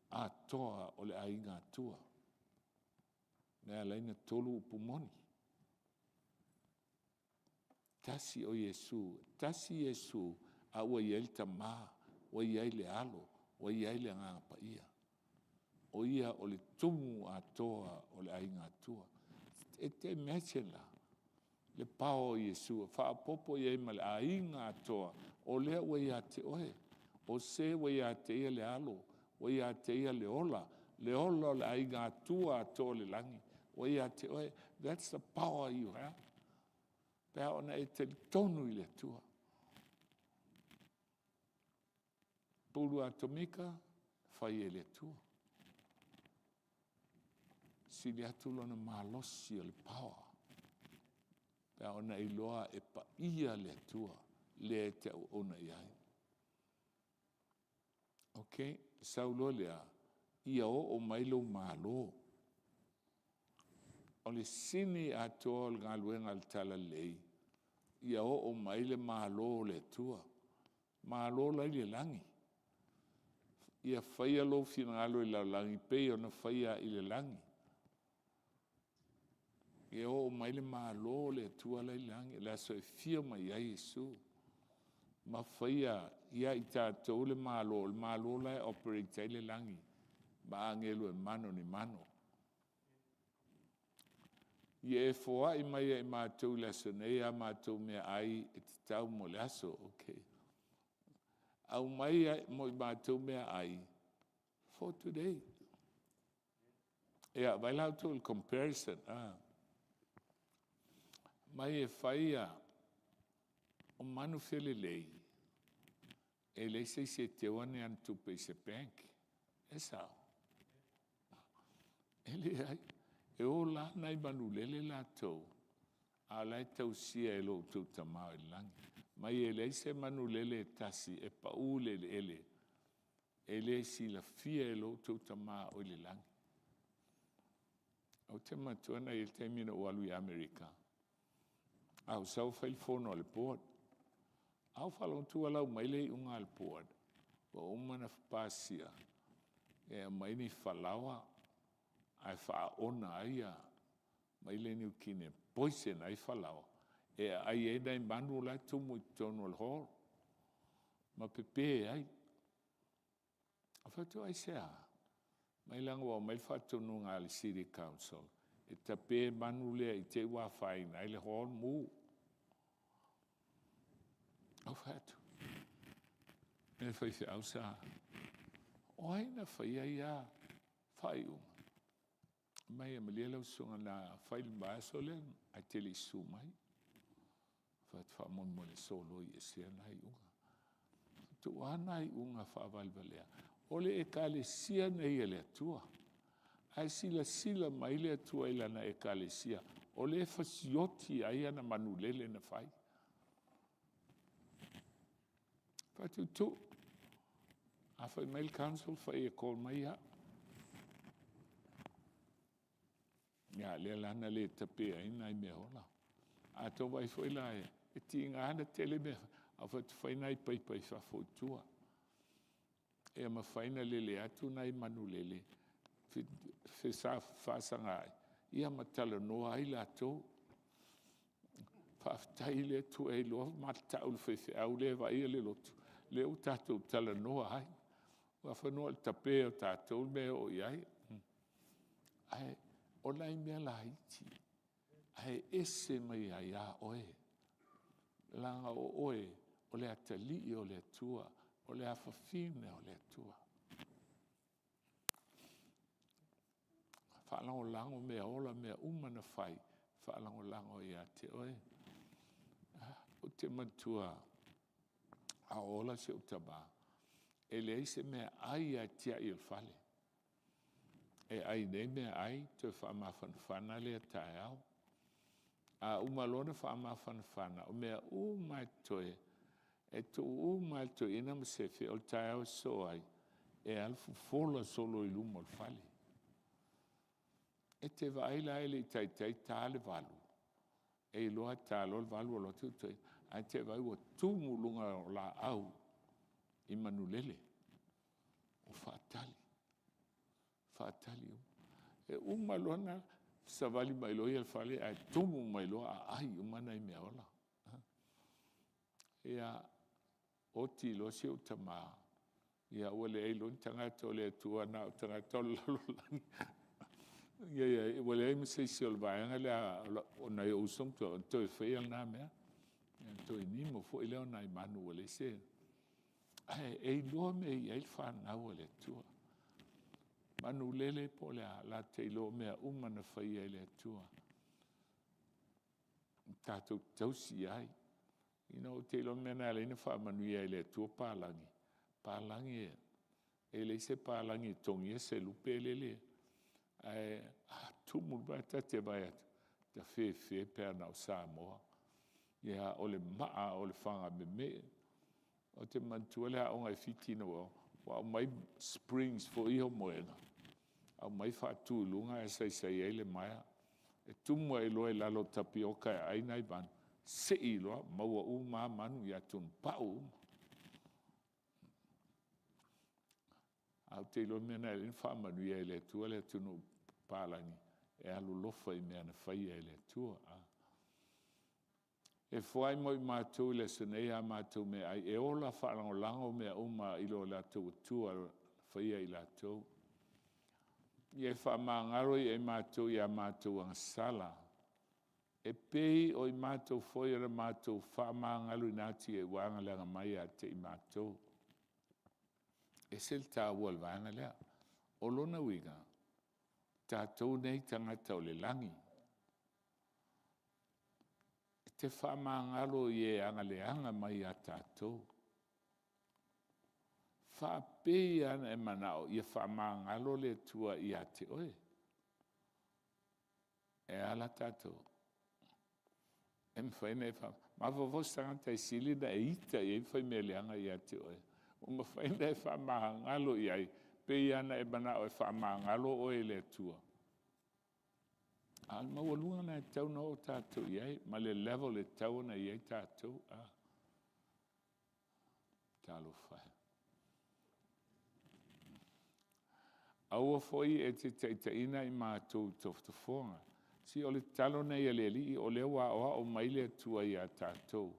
atoa o le aiga Atua, lea e ala ai ona tolu upu moni. Tasi o Iesu, tasi Iesu a ua i ai le Tama, ua i ai le Alo, ua i ai le Agaga Paia. O Ia o le tumu atoa o le aiga Atua. E te imagine la? Le power o Iesu e faaopoopo i ai ma le aiga atoa, o lea ua ia te oe. O se ua ia te ia le Alo, ua ia te ia le ola, le ola o le aiga Atua atoa i le lagi, ua ia te oe. That's the power you have pe a ona e talitonu i le Atua. Pulu atomika, fai e le Atua. Sili atu lona malosi o le power pe a ona e iloa e paia le Atua lea e te auauna i ai. Ok, sau loa lea, ia oo mai lou Malo. O le sini atoa o le galuega a le Talalelei, ia oo mai le Malo o le Atua, Malo la e i le lagi. Ia faia lou finagalo i le lalolagi e pei ona faia i le lagi. Ia oo mai le Malo o le Atua la e i le lagi i le aso e afio mai ai Iesu ma faia ia i tatou le Malo, o le Malo la e operate ai le lagi ma agelu e manumanu. Ia e foai mai ia i matou i le aso nei a matou meaai e tatau mo le aso. Okay. Aumai mo i matou meaai for today. Ia vaai la outou i le comparison a? Mai e fai o manufelelei, e leai se isi e teuina ana tupe i se bank. E sao? E leai, e o la nai manulele latou a o la e tausia e lo outou Tama i le lagi. Ma e leai se manulele e tasi e pau i le eleele e le silafia e lo outou Tama o i le lagi. Ou te manatua na i ai le taimi na ou alu i Amerika, a ou sau fai le fono a le board. A ou faalogo atu ua lau mai le iuga a le board, ua uma ona pasia e aumai ni falaoa ae faaona ai aumai le niukine e poison ai falaoa e aai ai nai manu la e tumu i totonu o le hall ma pepe ai. Ou fai atu, aisea? Fai mai leaga ua aumai le faatonuga a le City Council e tape manu lea i te i ua afaina ai le hall mu. Ou fai atu, le faifeau sa, o ai na faia ia faaiuga? Fai mai, malie lau susuga na fai i le vaiaso lea ae te le i susu mai. Ou fai atu, faamolemole soloi ese na iuga. Tuu a na iuga faavalevalea, o le Ekalesia lenei a le Atua, ae silasila mai le Atua i lana Ekalesia, o lea e fasioti ai ana manulele na fai. Ou fai atu, tuu, a fai mai le council fai e call mai au. Ia lea la na le tapeina ai nai meaola. A tou vaai foi la e tiga ona tele mea e fai, ae ou fai atu, fai nai paipa i fafo i tua, ia mafai ona lele atu nai manulele fefaasagaai ma talanoa ai latou. Faafetai i le Atua e iloa ma tau i le faifeau lea e vaaia le lotu, lea ua tatou talanoa ai. Aua semeamanu o le tape o tatou le mea e oo i ai. Ae o nai mea laiti, ae ese mai lava ia oe, leaga o oe o le atalii o le Atua, o le afafine o le Atua. Faalagolago meaola mea uma na fai, faalagolago ia te oe. Ou te manatua a o ola si ou tama, e leai se meaai lava e tiai i le fale, e ai nei meaai toe faamafanafana lea taeao. A uma loa ona faamafanafana, o mea uma lava e totoe, e tuu uma lava e le toeaina ma sefe, o le taeao e sosoo ai, e alu fofola solo i luma o le fale. E te vaai la e le i taitai ta le 8, e iloa e ta loa le 8 alu atu le toeaina, ae te i vaai ua tumu i luga o laau i manulele o faatali, faatali uma. E uma loa ona savali mai loa ia i le fale ae tumu mai loa aai uma nai meaola. Ia, oti loa si ou tama, ia ua leai loa ni tagata o le Atua na o tagata o le lalolagi. Ia, ia, ua leai ma se isi o le vaega lea o nai ou uso ma tuaoi na toe faia lena mea. Ia toe nimo foi lea o nai manu ua leai se… Ae e iloa mea e i ai le fanau a le Atua. Manulele po o le a, latou te iloa o mea uma na faia e le Atua tatou te tausi ai. You know ou te iloa o le mea lena e ala ai ona faamanuia e le Atua palagi, palagi e leai se palagi e togia se lupe lele, ae a tumu loa ta te vaai atu, tafefe pe a na o Samoa. Ia o le maa o le fagamemee. Ou te manatua le aoga i Fiti ina ua oo, ua aumai springs foi ia o moega, aumai faatu i luga ae saisai ai le maea. E tumu ae loa i lalo o tapioca e aai nai manu, sei loa maua uma lava manu, ia atonu pau uma. Ae ou te iloa o le mea lena e ala ai ona faamanuia e le Atua le atunuu palagi, e alolofa i mea na faia e le Atua. E foai mo i matou i le aso nei a matou meaai, e ola faalagolago mea uma i lo latou Atua na faia i latou. Ia e faamagalo ia i matou i a matou agasala, e pei o i matou foi o le matou faamagaloina atu i e ua agaleaga mai ia te i matou. E ese le taua o le vaega lea. O lona uiga, o tatou nei tagata o le lagi, e te faamagalo i e agaleaga mai ia tatou. Faapei lava ona e manao ia faamagalo le Atua ia te oe. E a la tatou? E mafai ona e mafaufau se tagata e sili ona e ita i ai ma fai mea leaga ia te oe, ua mafai ona e faamagalo i ai, pei lava ona e manao e faamagalo oe e le Atua. A o le maualuga lena e tatau ona oo tatou i ai ma le level e tatau ona i ai tatou. Talofa e! Aua foi e te taitaiina i matou i tofotofoga. Se o le tatalo lenei a le Alii o lea ua aoao mai le Atua ia tatou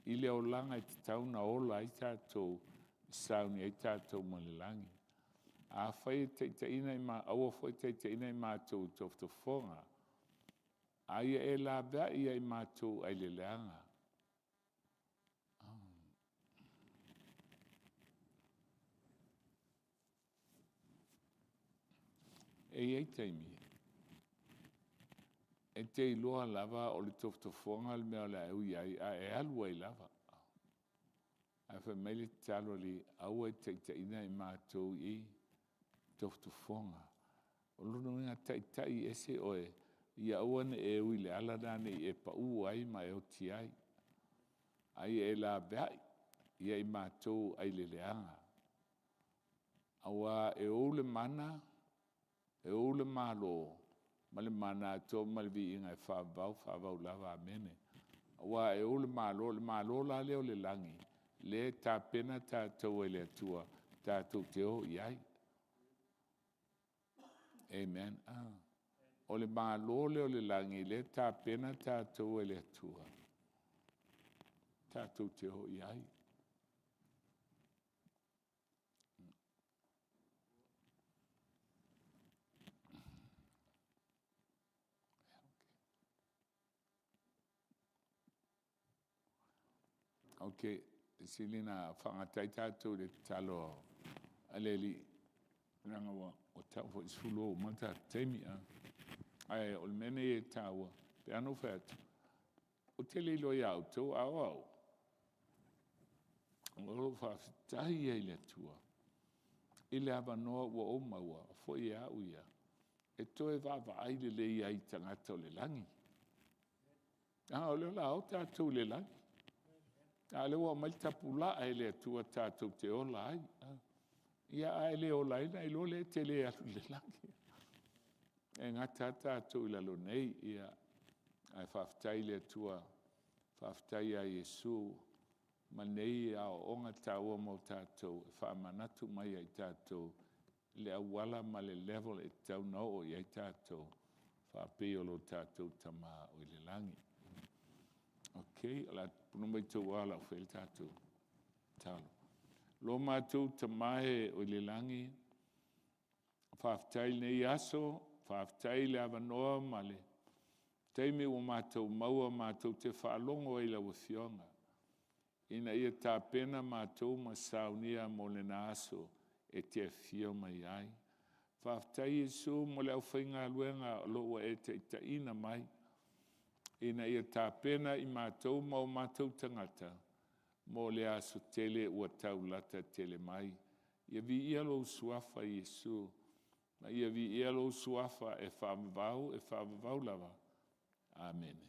i le olaga e tatau ona ola ai tatou, e sauni ai tatou mo le lagi. Afai e taitaiina, aua foi e te taitaiina i matou i tofotofoga, a ia e laveai ia i matou ai le leaga. E i ai taimi e te iloa lava o le tofotofoga le mea o le a e ui ai ae e alu ai lava. Ae fai mai le tatalo a le Alii, aua e te taitaiina i matou i tofotofoga. O lona uiga taitai ese oe ia aua ne i e ui i le ala lena ne i e pau ai ma e oti ai, a ia e laveai ia i matou ai le leaga. Aua e ou le mana, e ou le Malo, ma le mana atoa ma le viiga e faavavau, faavavau lava. Amene. Aua e ou le Malo, o le Malo la lea o le lagi, lea e tapena tatou e le Atua tatou te o i ai. Amen. O le Malo lea o le lagi lea e tapena tatou e le Atua tatou te o i ai. Ok, e sili ona faagata ai tatou i le tatalo a le Alii, leaga ua tau foi i le 12 ua uma le tatou taimi. Ae o le mea lenei e taua, e pei lava ona ou fai atu, ou te le iloa ia outou, a o au, o lou faafetai ia i le Atua i le avanoa ua ou maua foi e au ia e toe vaavaai lelei ai i tagata o le lagi. Leaga o lea o le a o tatou i le lagi, a o lea ua aumai le tapulaa e le Atua tatou te ola ai. Ia a e le ola ai ona e iloa lea e te le alu i le lagi. E gata lava tatou i lalo nei. Ae faafetai i le Atua, faafetai ia Iesu ma nei aoaoga taua mo tatou e faamanatu mai ia i tatou le auala ma le level e tatau ona oo i ai tatou faapei o lo tatou Tama o i le lagi. Ok, o le a puna mai i tou ao o le a ou faia le tatou tatalo. Lo matou Tama e i le lagi, faafetai i lenei aso. Faafetai i le avanoa ma le taimi ua matou maua matou te faalogo ai i lau Afioga, ina ia tapena matou ma saunia mo lena aso e te afio mai ai. Faafetai Iesu mo le aufaigaluega o lo o ua e taitaiina mai, ina ia tapena i matou ma o matou tagata mo lea aso tele ua tau lata tele mai. Ia viia lou Suafa Iesu, ma ia viia lou Suafa e faavavau, e faavavau lava. Amene.